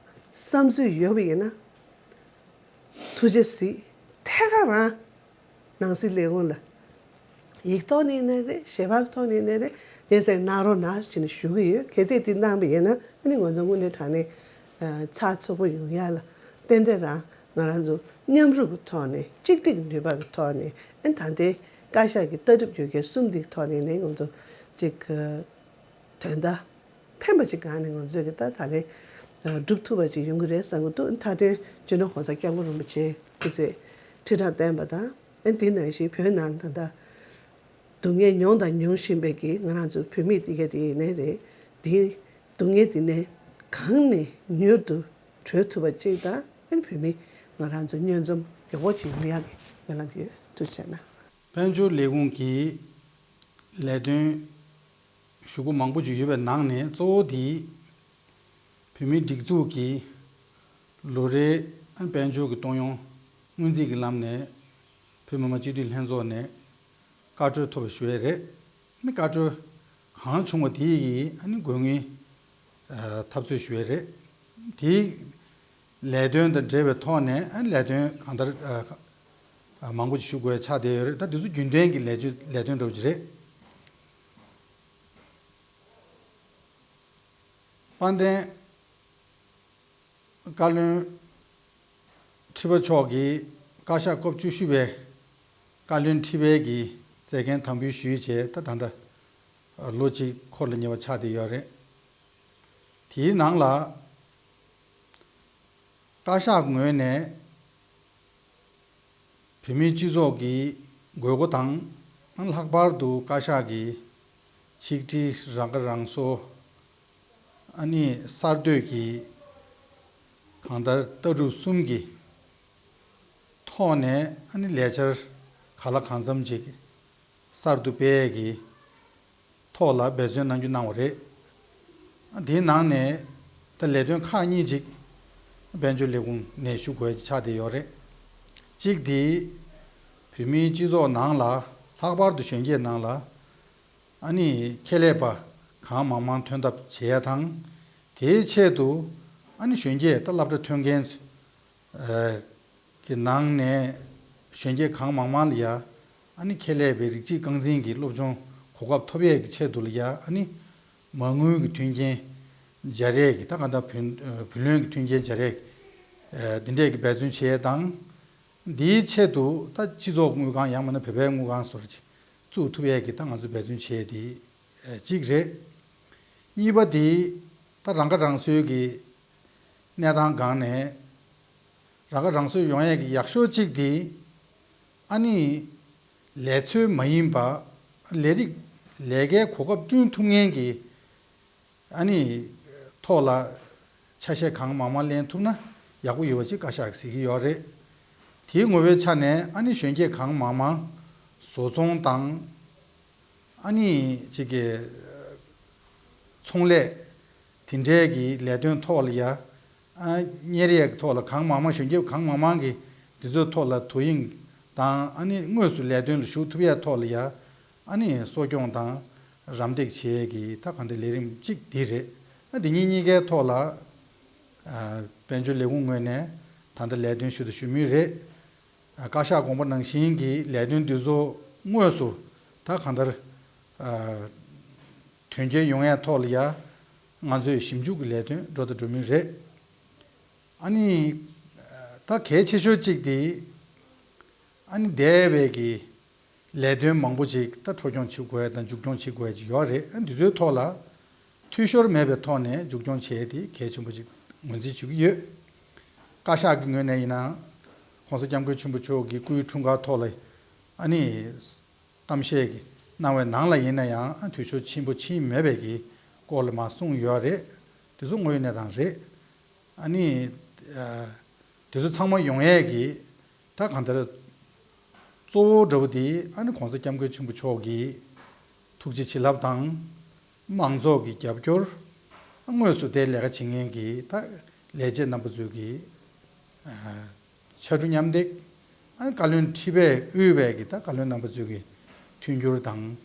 བསམ་ཚུལ་ཡོད་པ་ཡིན་ན། ཐུགས་རྗེ་གཟིགས། ཐད་ཀར་རང་ནང་སྲིད་ལས་ཁུངས་ལ་ཡིག་ཐོག་ནས་ཡིན་ནའི་རེད། ཞལ་པར་ཐོག་ནས་ཡིན་ནའི་རེད། སྙན་སེང་གནང་རོགས་གནང་ཟེར་ནས་ཞུ་གི་ཡོད། གལ་ཏེ་དེ་གནང་བ་ཡིན་ན་ཨ་ནི་ང་ཚོ་དངོས་གནས་དྲང་གནས་ཚགས་ཚུད་པོ་ཡོང་ཡ་ལ་ཏན་ཏན་རང་ང་རང་ཚོ་མཉམ་རུབ་ཀྱི་ཐོག་ནས་གཅིག་སྒྲིལ་གྱི་ནུས་པ་གི་ཐོག་ནས་ཨ་ནི་ད་ལྟའི་བཀའ་ཤག་གི་ལྟ་གྲུབ་ཡོད་མཁན་གསུམ་འདི་གི་ཐོག་ནས་ནི་ང་ཚོ་གཅིག་དོན་དག་ཕན་པ་ཅིག་སྒང་ནས་ང་ཚོས་ཀྱི་ད་ད་ལན་སྒྲུབ་ཐུབ་པ་ཅིག་ཡོང་གི་རེད་བསམ་གྱི་འདུག་མཐའ་དོན་སྤྱི་ནོར་༸གོང་ས་༸སྐྱབས་མགོན་རིན་པོ་ཆེ་སྐུ་ཚེ་ཁྲི་ཕྲག་བརྟན་པ་དང་། ཨ་དེ་ནང་བཞིན་བོད་ནང་ད་ལྟ་སྡུག་བསྔལ་མྱོང་དང་མྱོང་བཞིན་པའི་གི་ང་རང་ཚོ་བོད་མི་དེ་ག་དེ་ཡིན་ནའི་རེད། དེ་སྡུག་བསྔལ་དེ་ནས་གང་ནས་མྱུར་དུ་གྲོལ་ཐུབ་པ་ཅིག་དང་། ཨ་བོད་མི་ང་རང་ཚོ་མཉམ་འཛོམས་ཡག་པོ་ཅིག་ཡོང་ཡག་གི་སྨོན་ལམ་ཡོད། ཐུགས་རྗེ་གནང་། དཔལ་འབྱོར་ལས་ཁུངས་ཀྱི་ལས་དོན་ཞུ་སྒོ་མང་པོ་ཅིག་ཡོད་པའི་ནང་ནས་གཙོ་བོ་དེ་བོད་མིའི་སྒྲིག་འཛུགས་ཀྱི་ལོ་རེའི་དཔལ་འབྱོར་གྱི་གཏོང་ཡོང་སྔོན་རྩིས་ཀྱི་ལམ་ནས་བོད་མི་མང་སྤྱི་འཐུས་ལྷན་ཚོགས་ནས་བཀའ་འཁྲོལ་ཐོབ་པ་ཞུ་ཡས་རེད། ཨ་ནི་བཀའ་འཁྲོལ་གང་བྱུང་བ་དེ་ཡི་ཨ་ནི་དགོས་ངེས་ཨ་འཐབ་རྩོད་ཞུ་ཡས་རེད། དེའི་ལས་དོན་དང་འབྲེལ་བའི་ཐོག་ནས་ཨ་ནི་ལས་དོན་གང་ལྟར་ཨ་ཨ་མང་པོ་ཞིག་ཞུ་དགོས་ཆགས་བསྡད་ཡོད་རེད། ད་དེ་ཚོ་རྒྱུན་ལྡན་གྱི་ལས་ཆོད་ལས་དོན་འདྲ་བོ་ཅིག་རེད། དཔལ་ལྡན་བཀའ་བློན་ཁྲི་པ་མཆོག་གིས་བཀའ་ཤག་སྐབས་བཅུ་བཞི་པའི་བཀའ་བློན་ཁྲི་པའི་གི་མཛད་འགན་དམ་འབུལ་ཞུས་བྱས་ད་ད་ལྟ་ལོ་གཅིག་འཁོར་ལ་ཉེ་བ་ཆགས་བསྡད་ཡོད་རེད། དེའི་ནང་ལ་བཀའ་ཤག་ངོས་ནས་བོད་མིའི་སྤྱི་ཚོགས་ཀྱི་དགོས་མཁོ་དང་། ལྷག་པར་དུ་བཀའ་ཤག་གི་ཆིག་སྒྲིལ་རང་ཁ་རང་གསོ། ཨ་ནི་གསར་གཏོད་ཀྱི་གང་ལྟར་ལྟ་གྲུབ་གསུམ་གྱི་ཐོག་ནས་ཨ་ནི་ལས་འཆར་གང་ལ་གང་འཚམ་ཅིག་གསར་དུ་སྤེལ་ཡས་ཀྱི་ཐོག་ལ་འབད་བརྩོན་གནང་རྒྱུ་གནང་བ་རེད། དེའི་ནང་ནས་ད་ལས་དོན་ཁག་གཉིས་ཅིག་དཔལ་འབྱོར་ལས་ཁུངས་ནས་ཞུ་དགོས་ཡ་ཆགས་བསྡད་ཡོད་རེད། གཅིག་དེ་བོད་མིའི་སྤྱི་ཚོགས་ནང་ལ་ལྷག་པར་དུ་གཞོན་སྐྱེས་ནང་ལ་ཨ་ནི་ཁྱད་ལས་པ་གང་མང་མང་ཐོན་ཐབས་བྱེད་ཡ་དང་། དེའི་ཆེད་དུ་ཨ་ནི་གཞོན་སྐྱེས་ད་སློབ་གྲྭ་ཐོན་མཁན་ཚོ་ཨ་གི་ནང་ནས་གཞོན་སྐྱེས་གང་མང་མང་ལ་ཡ་ཨ་ནི་ཁྱད་ལས་པའི་རིགས་གཅིག་རྐང་འཛིན་གྱི་སློབ་སྦྱོང་གོ་སྐབས་ཐོབ་ཡས་ཀྱི་ཆེད་དུ་ལ་ཡ་ཨ་ནི་མ་དངུལ་གྱི་མཐུན་རྐྱེན་སྦྱར་ཡས་ཀྱི་ད་ག་ད་བུ་བུ་ལོན་གྱི་མཐུན་རྐྱེན་སྦྱར་ཡས་ཀྱི་ཨ་འདི་འདྲས་ཀྱི་འབད་བརྩོན་བྱེད་ཡས་དང་། འདིའི་ཆེད་དུ་ད་སྤྱི་ཚོགས་དངུལ་ཁང་ཡང་མིན་ན་བོད་པའི་དངུལ་ཁང་སོགས་ཅིག་ བཙུགས་ཐུབ་ཡས་ཀྱི་ད་ང་ཚོ་འབད་བརྩོན་བྱས་དེ་གཅིག་རེད། གཉིས་པ་དེ་ད་རང་ཁ་རང་གསོའི་གི་གནས་སྟངས་སྒང་ནས་རང་ཁ་རང་གསོ་ཡོང་ཡས་ཀྱི་ཡག་ཤོས་གཅིག་དེ་ཨ་ནི་ལས་ཚོད་མ་ཡིན་པ་ལས་རིགས་ལས་ཀའི་གོ་སྐབས་བསྐྲུན་ཐུབ་མཁན་གྱི་ཨ་ནི་ཐོག་ལ་ཆ་ཤས་གང་མང་མང་ལེན་ཐུབ་ན་ཡག་པོ་ཡོད་པ་ཅིག་བཀའ་ཤག་གིས་གཟིགས་ཀྱི་ཡོད་རེད། དེའི་ངོ་བོའི་ཆ་ནས་ཨ་ནི་གཞོན་སྐྱེས་གང་མང་མང་བཟོ་ཚོང་དང་ཨ་ནི་ཅིག་གི་ཚོང་ལས་དེ་འདྲའི་གི་ལས་དོན་ཐོག་ལ་ཡ་ཨ་གཉེར་ཡས་ཀྱི་ཐོག་ལ་གང་མང་མང་གཞོན་སྐྱེས་གང་མང་མང་གི་འདི་ཚོའི་ཐོག་ལ་དོ་དབྱིངས་དང་ཨ་ནི་དངོས་སུ་ལས་དོན་ལ་ཞུགས་ཐུབ་ཡས་ཐོག་ལ་ཡ། ཨ་ནི་གསོ་སྐྱོང་དང་རམ་འདེགས་བྱེད་ཡས་ཀྱི་ད་གང་ལྟར་ལས་རིམ་གཅིག་འདི་རེད། ཨ་འདི་གཉིས་གཉིས་ཀའི་ཐོག་ལ་ཨ་དཔལ་འབྱོར་ལས་ཁུངས་ངོས་ནས་ད་ལྟ་ལས་དོན་ཞུ་དང་ཞུ་མུས་རེད། ཨ་བཀའ་ཤག་དགོངས་པ་ནང་བཞིན་གྱི་ལས་དོན་འདི་ཚོ་དངོས་སུ་ད་གང་ལྟར་ཨ་དོན་འཁྱོལ་ཡོང་ཡས་ཐོག་ལ་ཡ་ང་ཚོས་ཞིབ་འཇུག་གི་ལས་དོན་འགྲོ་དང་འགྲོ་མུས་རེད། ཨ་ནི་ད་གལ་ཆེ་ཤོས་གཅིག་དེ་ཨ་ནི་འདས་པའི་གི་ལས་དོན་མང་པོ་ཅིག་ད་འཕྲོ་སྐྱོང་བྱེད་དགོས་དང་མཇུག་སྐྱོང་བྱེད་དགོས་ཅིག་ཡོད་རེད། ཨ་འདི་ཚོའི་ཐོག་ལ་འཐུས་ཤོར་མེད་པའི་ཐོག་ནས་མཇུག་སྐྱོང་བྱས་ཏེ་གལ་ཆེན་པོ་ཅིག་ངོས་འཛིན་བྱེད་ཀྱི་ཡོད། བཀའ་ཤག་གི་ངོས་ནས་ཡིན་ན་༸གོང་ས་༸སྐྱབས་མགོན་ཆེན་པོ་མཆོག་གི་སྐུའི་འཁྲུངས་སྐར་ཐོག་ལ་ཨ་ནི་གཏམ་བཤད་ཀྱི་གནང་བའི་ནང་ལ་ཡིན་ན་ཡང་ཨ་འཐུས་ཤོར་ཆེན་པོ་ཕྱིན་མེད་པའི་གི་སྐོར་ལ་མར་གསུངས་ཡོད་རེད། དེ་ཚོ་དངོས་ཡོད་གནས་སྟངས་རེད། ཨ་ནི་ཨ་དེ་ཚོ་ཚང་མ་ཡོང་ཡས་ཀྱི་ད་གང་ལྟར་གཙོ་བོ་འདྲ་བོ་དེ་ཨ་ནི་༸གོང་ས་༸སྐྱབས་མགོན་ཆེན་པོ་མཆོག་གི་ཐུགས་རྗེ་བྱིན་རླབས་དང་། མང་ཚོགས་ཀྱི་རྒྱབ་སྐྱོར། དངོས་སུ་དེ་ལས་ཀ་བྱེད་མཁན་གྱི་ད་ལས་བྱེད་རྣམ་པ་ཚོས་ཀྱི་ཨ་ཕྱར་གྲུ་མཉམ་འདེགས། ཨ་བཀའ་བློན་ཁྲི་པས་དབུས་པའི་གི་ད་བཀའ་བློན་རྣམ་པ་ཚོས་ཀྱི་མཐུན་འགྱུར་དང་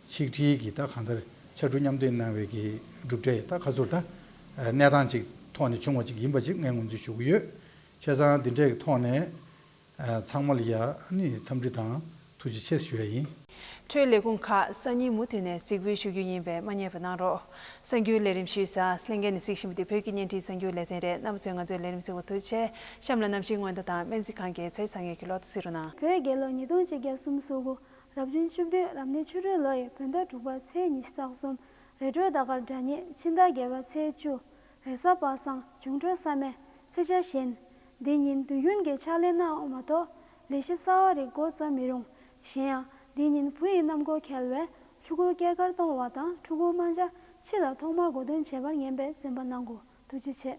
ཆིག་སྒྲིལ་གྱི་ད་གང་ལྟར་ཕྱར་གྲུ་མཉམ་འདེགས་གནང་བའི་གི་གྲུབ་འབྲས་ད་ཁ་ཚུར་ད་ཨ་གནས་སྟངས་ཅིག་ཐོག་ནས་བྱུང་བ་ཅིག་ཡིན་པ་ཅིག་ངས་ངོས་འཛིན་ཞུ་གི་ཡོད། བྱས་ཙང་འདི་འདྲའི་གི་ཐོག་ནས་ཨ་ཚང་མ་ལ་ཡ་ཨ་ནི་འཚམས་འདྲི་དང་ཐུགས་རྗེ་ཆེ་ཞུ་ཡ་ཡིན། འཕྲོད་ལས་ཁུངས་ཁག་སང་ཉིན་མུ་མཐུད་ནས་གཟིགས་འབུལ་ཞུ་རྒྱུ་ཡིན་པས་མ་བསྙེལ་བ་གནང་རོགས། གསར་འགྱུར་ལས་རིམ་ཞུས་ས་ལྷན་རྒྱས་ནས་གཟིགས་བཞིན་པ་དེ་བོད་ཀྱི་བརྙན་འཕྲིན་གསར་འགྱུར་ལེ་ཚན་རེད། རྣམ་པ་ཚོས་ང་ཚོའི་ལས་རིམ་གཟིགས་པར་ཐུགས་རྗེ་ཆེ། གཤམ་ལ་གནམ་གཤིས་སྔོན་བརྡ་དང་སྨན་རྩིས་ཁང་གི་ཚེས་བཟང་ངན་གྱི་ལོ་ཐོ་གཟིགས་རོགས་གནང་། བོད་རྒྱལ་ལོ་ཉིས་སྟོང་ཆིག་བརྒྱ་སུམ་ཅུ་སོ་དགུ། རབ་བྱུང་བཅུ་བདུན་རབ་གནས་ཆུ་སྦྲུལ་ལོ་ཡི་བོད་ཟླ་དྲུག་པ་ཚེས་ཉི་ཤུ་རྩ་གསུམ། རེས་འགྲོགས་ཟླ་སྐར་དགྲ་གཉེན། ཕྱི་ཟླ་བརྒྱད་པ་ཚེས་བཅུ། རེས་གཟའ་པ་སངས། འབྱུང་འཕྲོད་གཟའ་སྨེ། ཚེས་ཆ་གཞན། འདི་ཉིན་དུས་རྒྱུན་གྱི་ཕྱག་ལས་གནང་བ་མ་གཏོགས་ལས་གཞི་གསར་བ་རིགས་འགོ་བརྩམ་མི་རུང་། གཞན་ཡང་འདི་ཉིན་བུ་ཡི་གནམ་སྒོ་འཁེལ་བས་ཕྲུ་གུ་སྐྱེས་སྐར་གཏོང་བ་དང་ཕྲུ་གུ་དམར་འབྱར་ཕྱི་ལ་ཐོག་མར་མགོ་འདོན་བྱེད་པར་ངན་པས་འཛེམ་པ་གནང་དགོས། ཐུགས་རྗེ་ཆེ།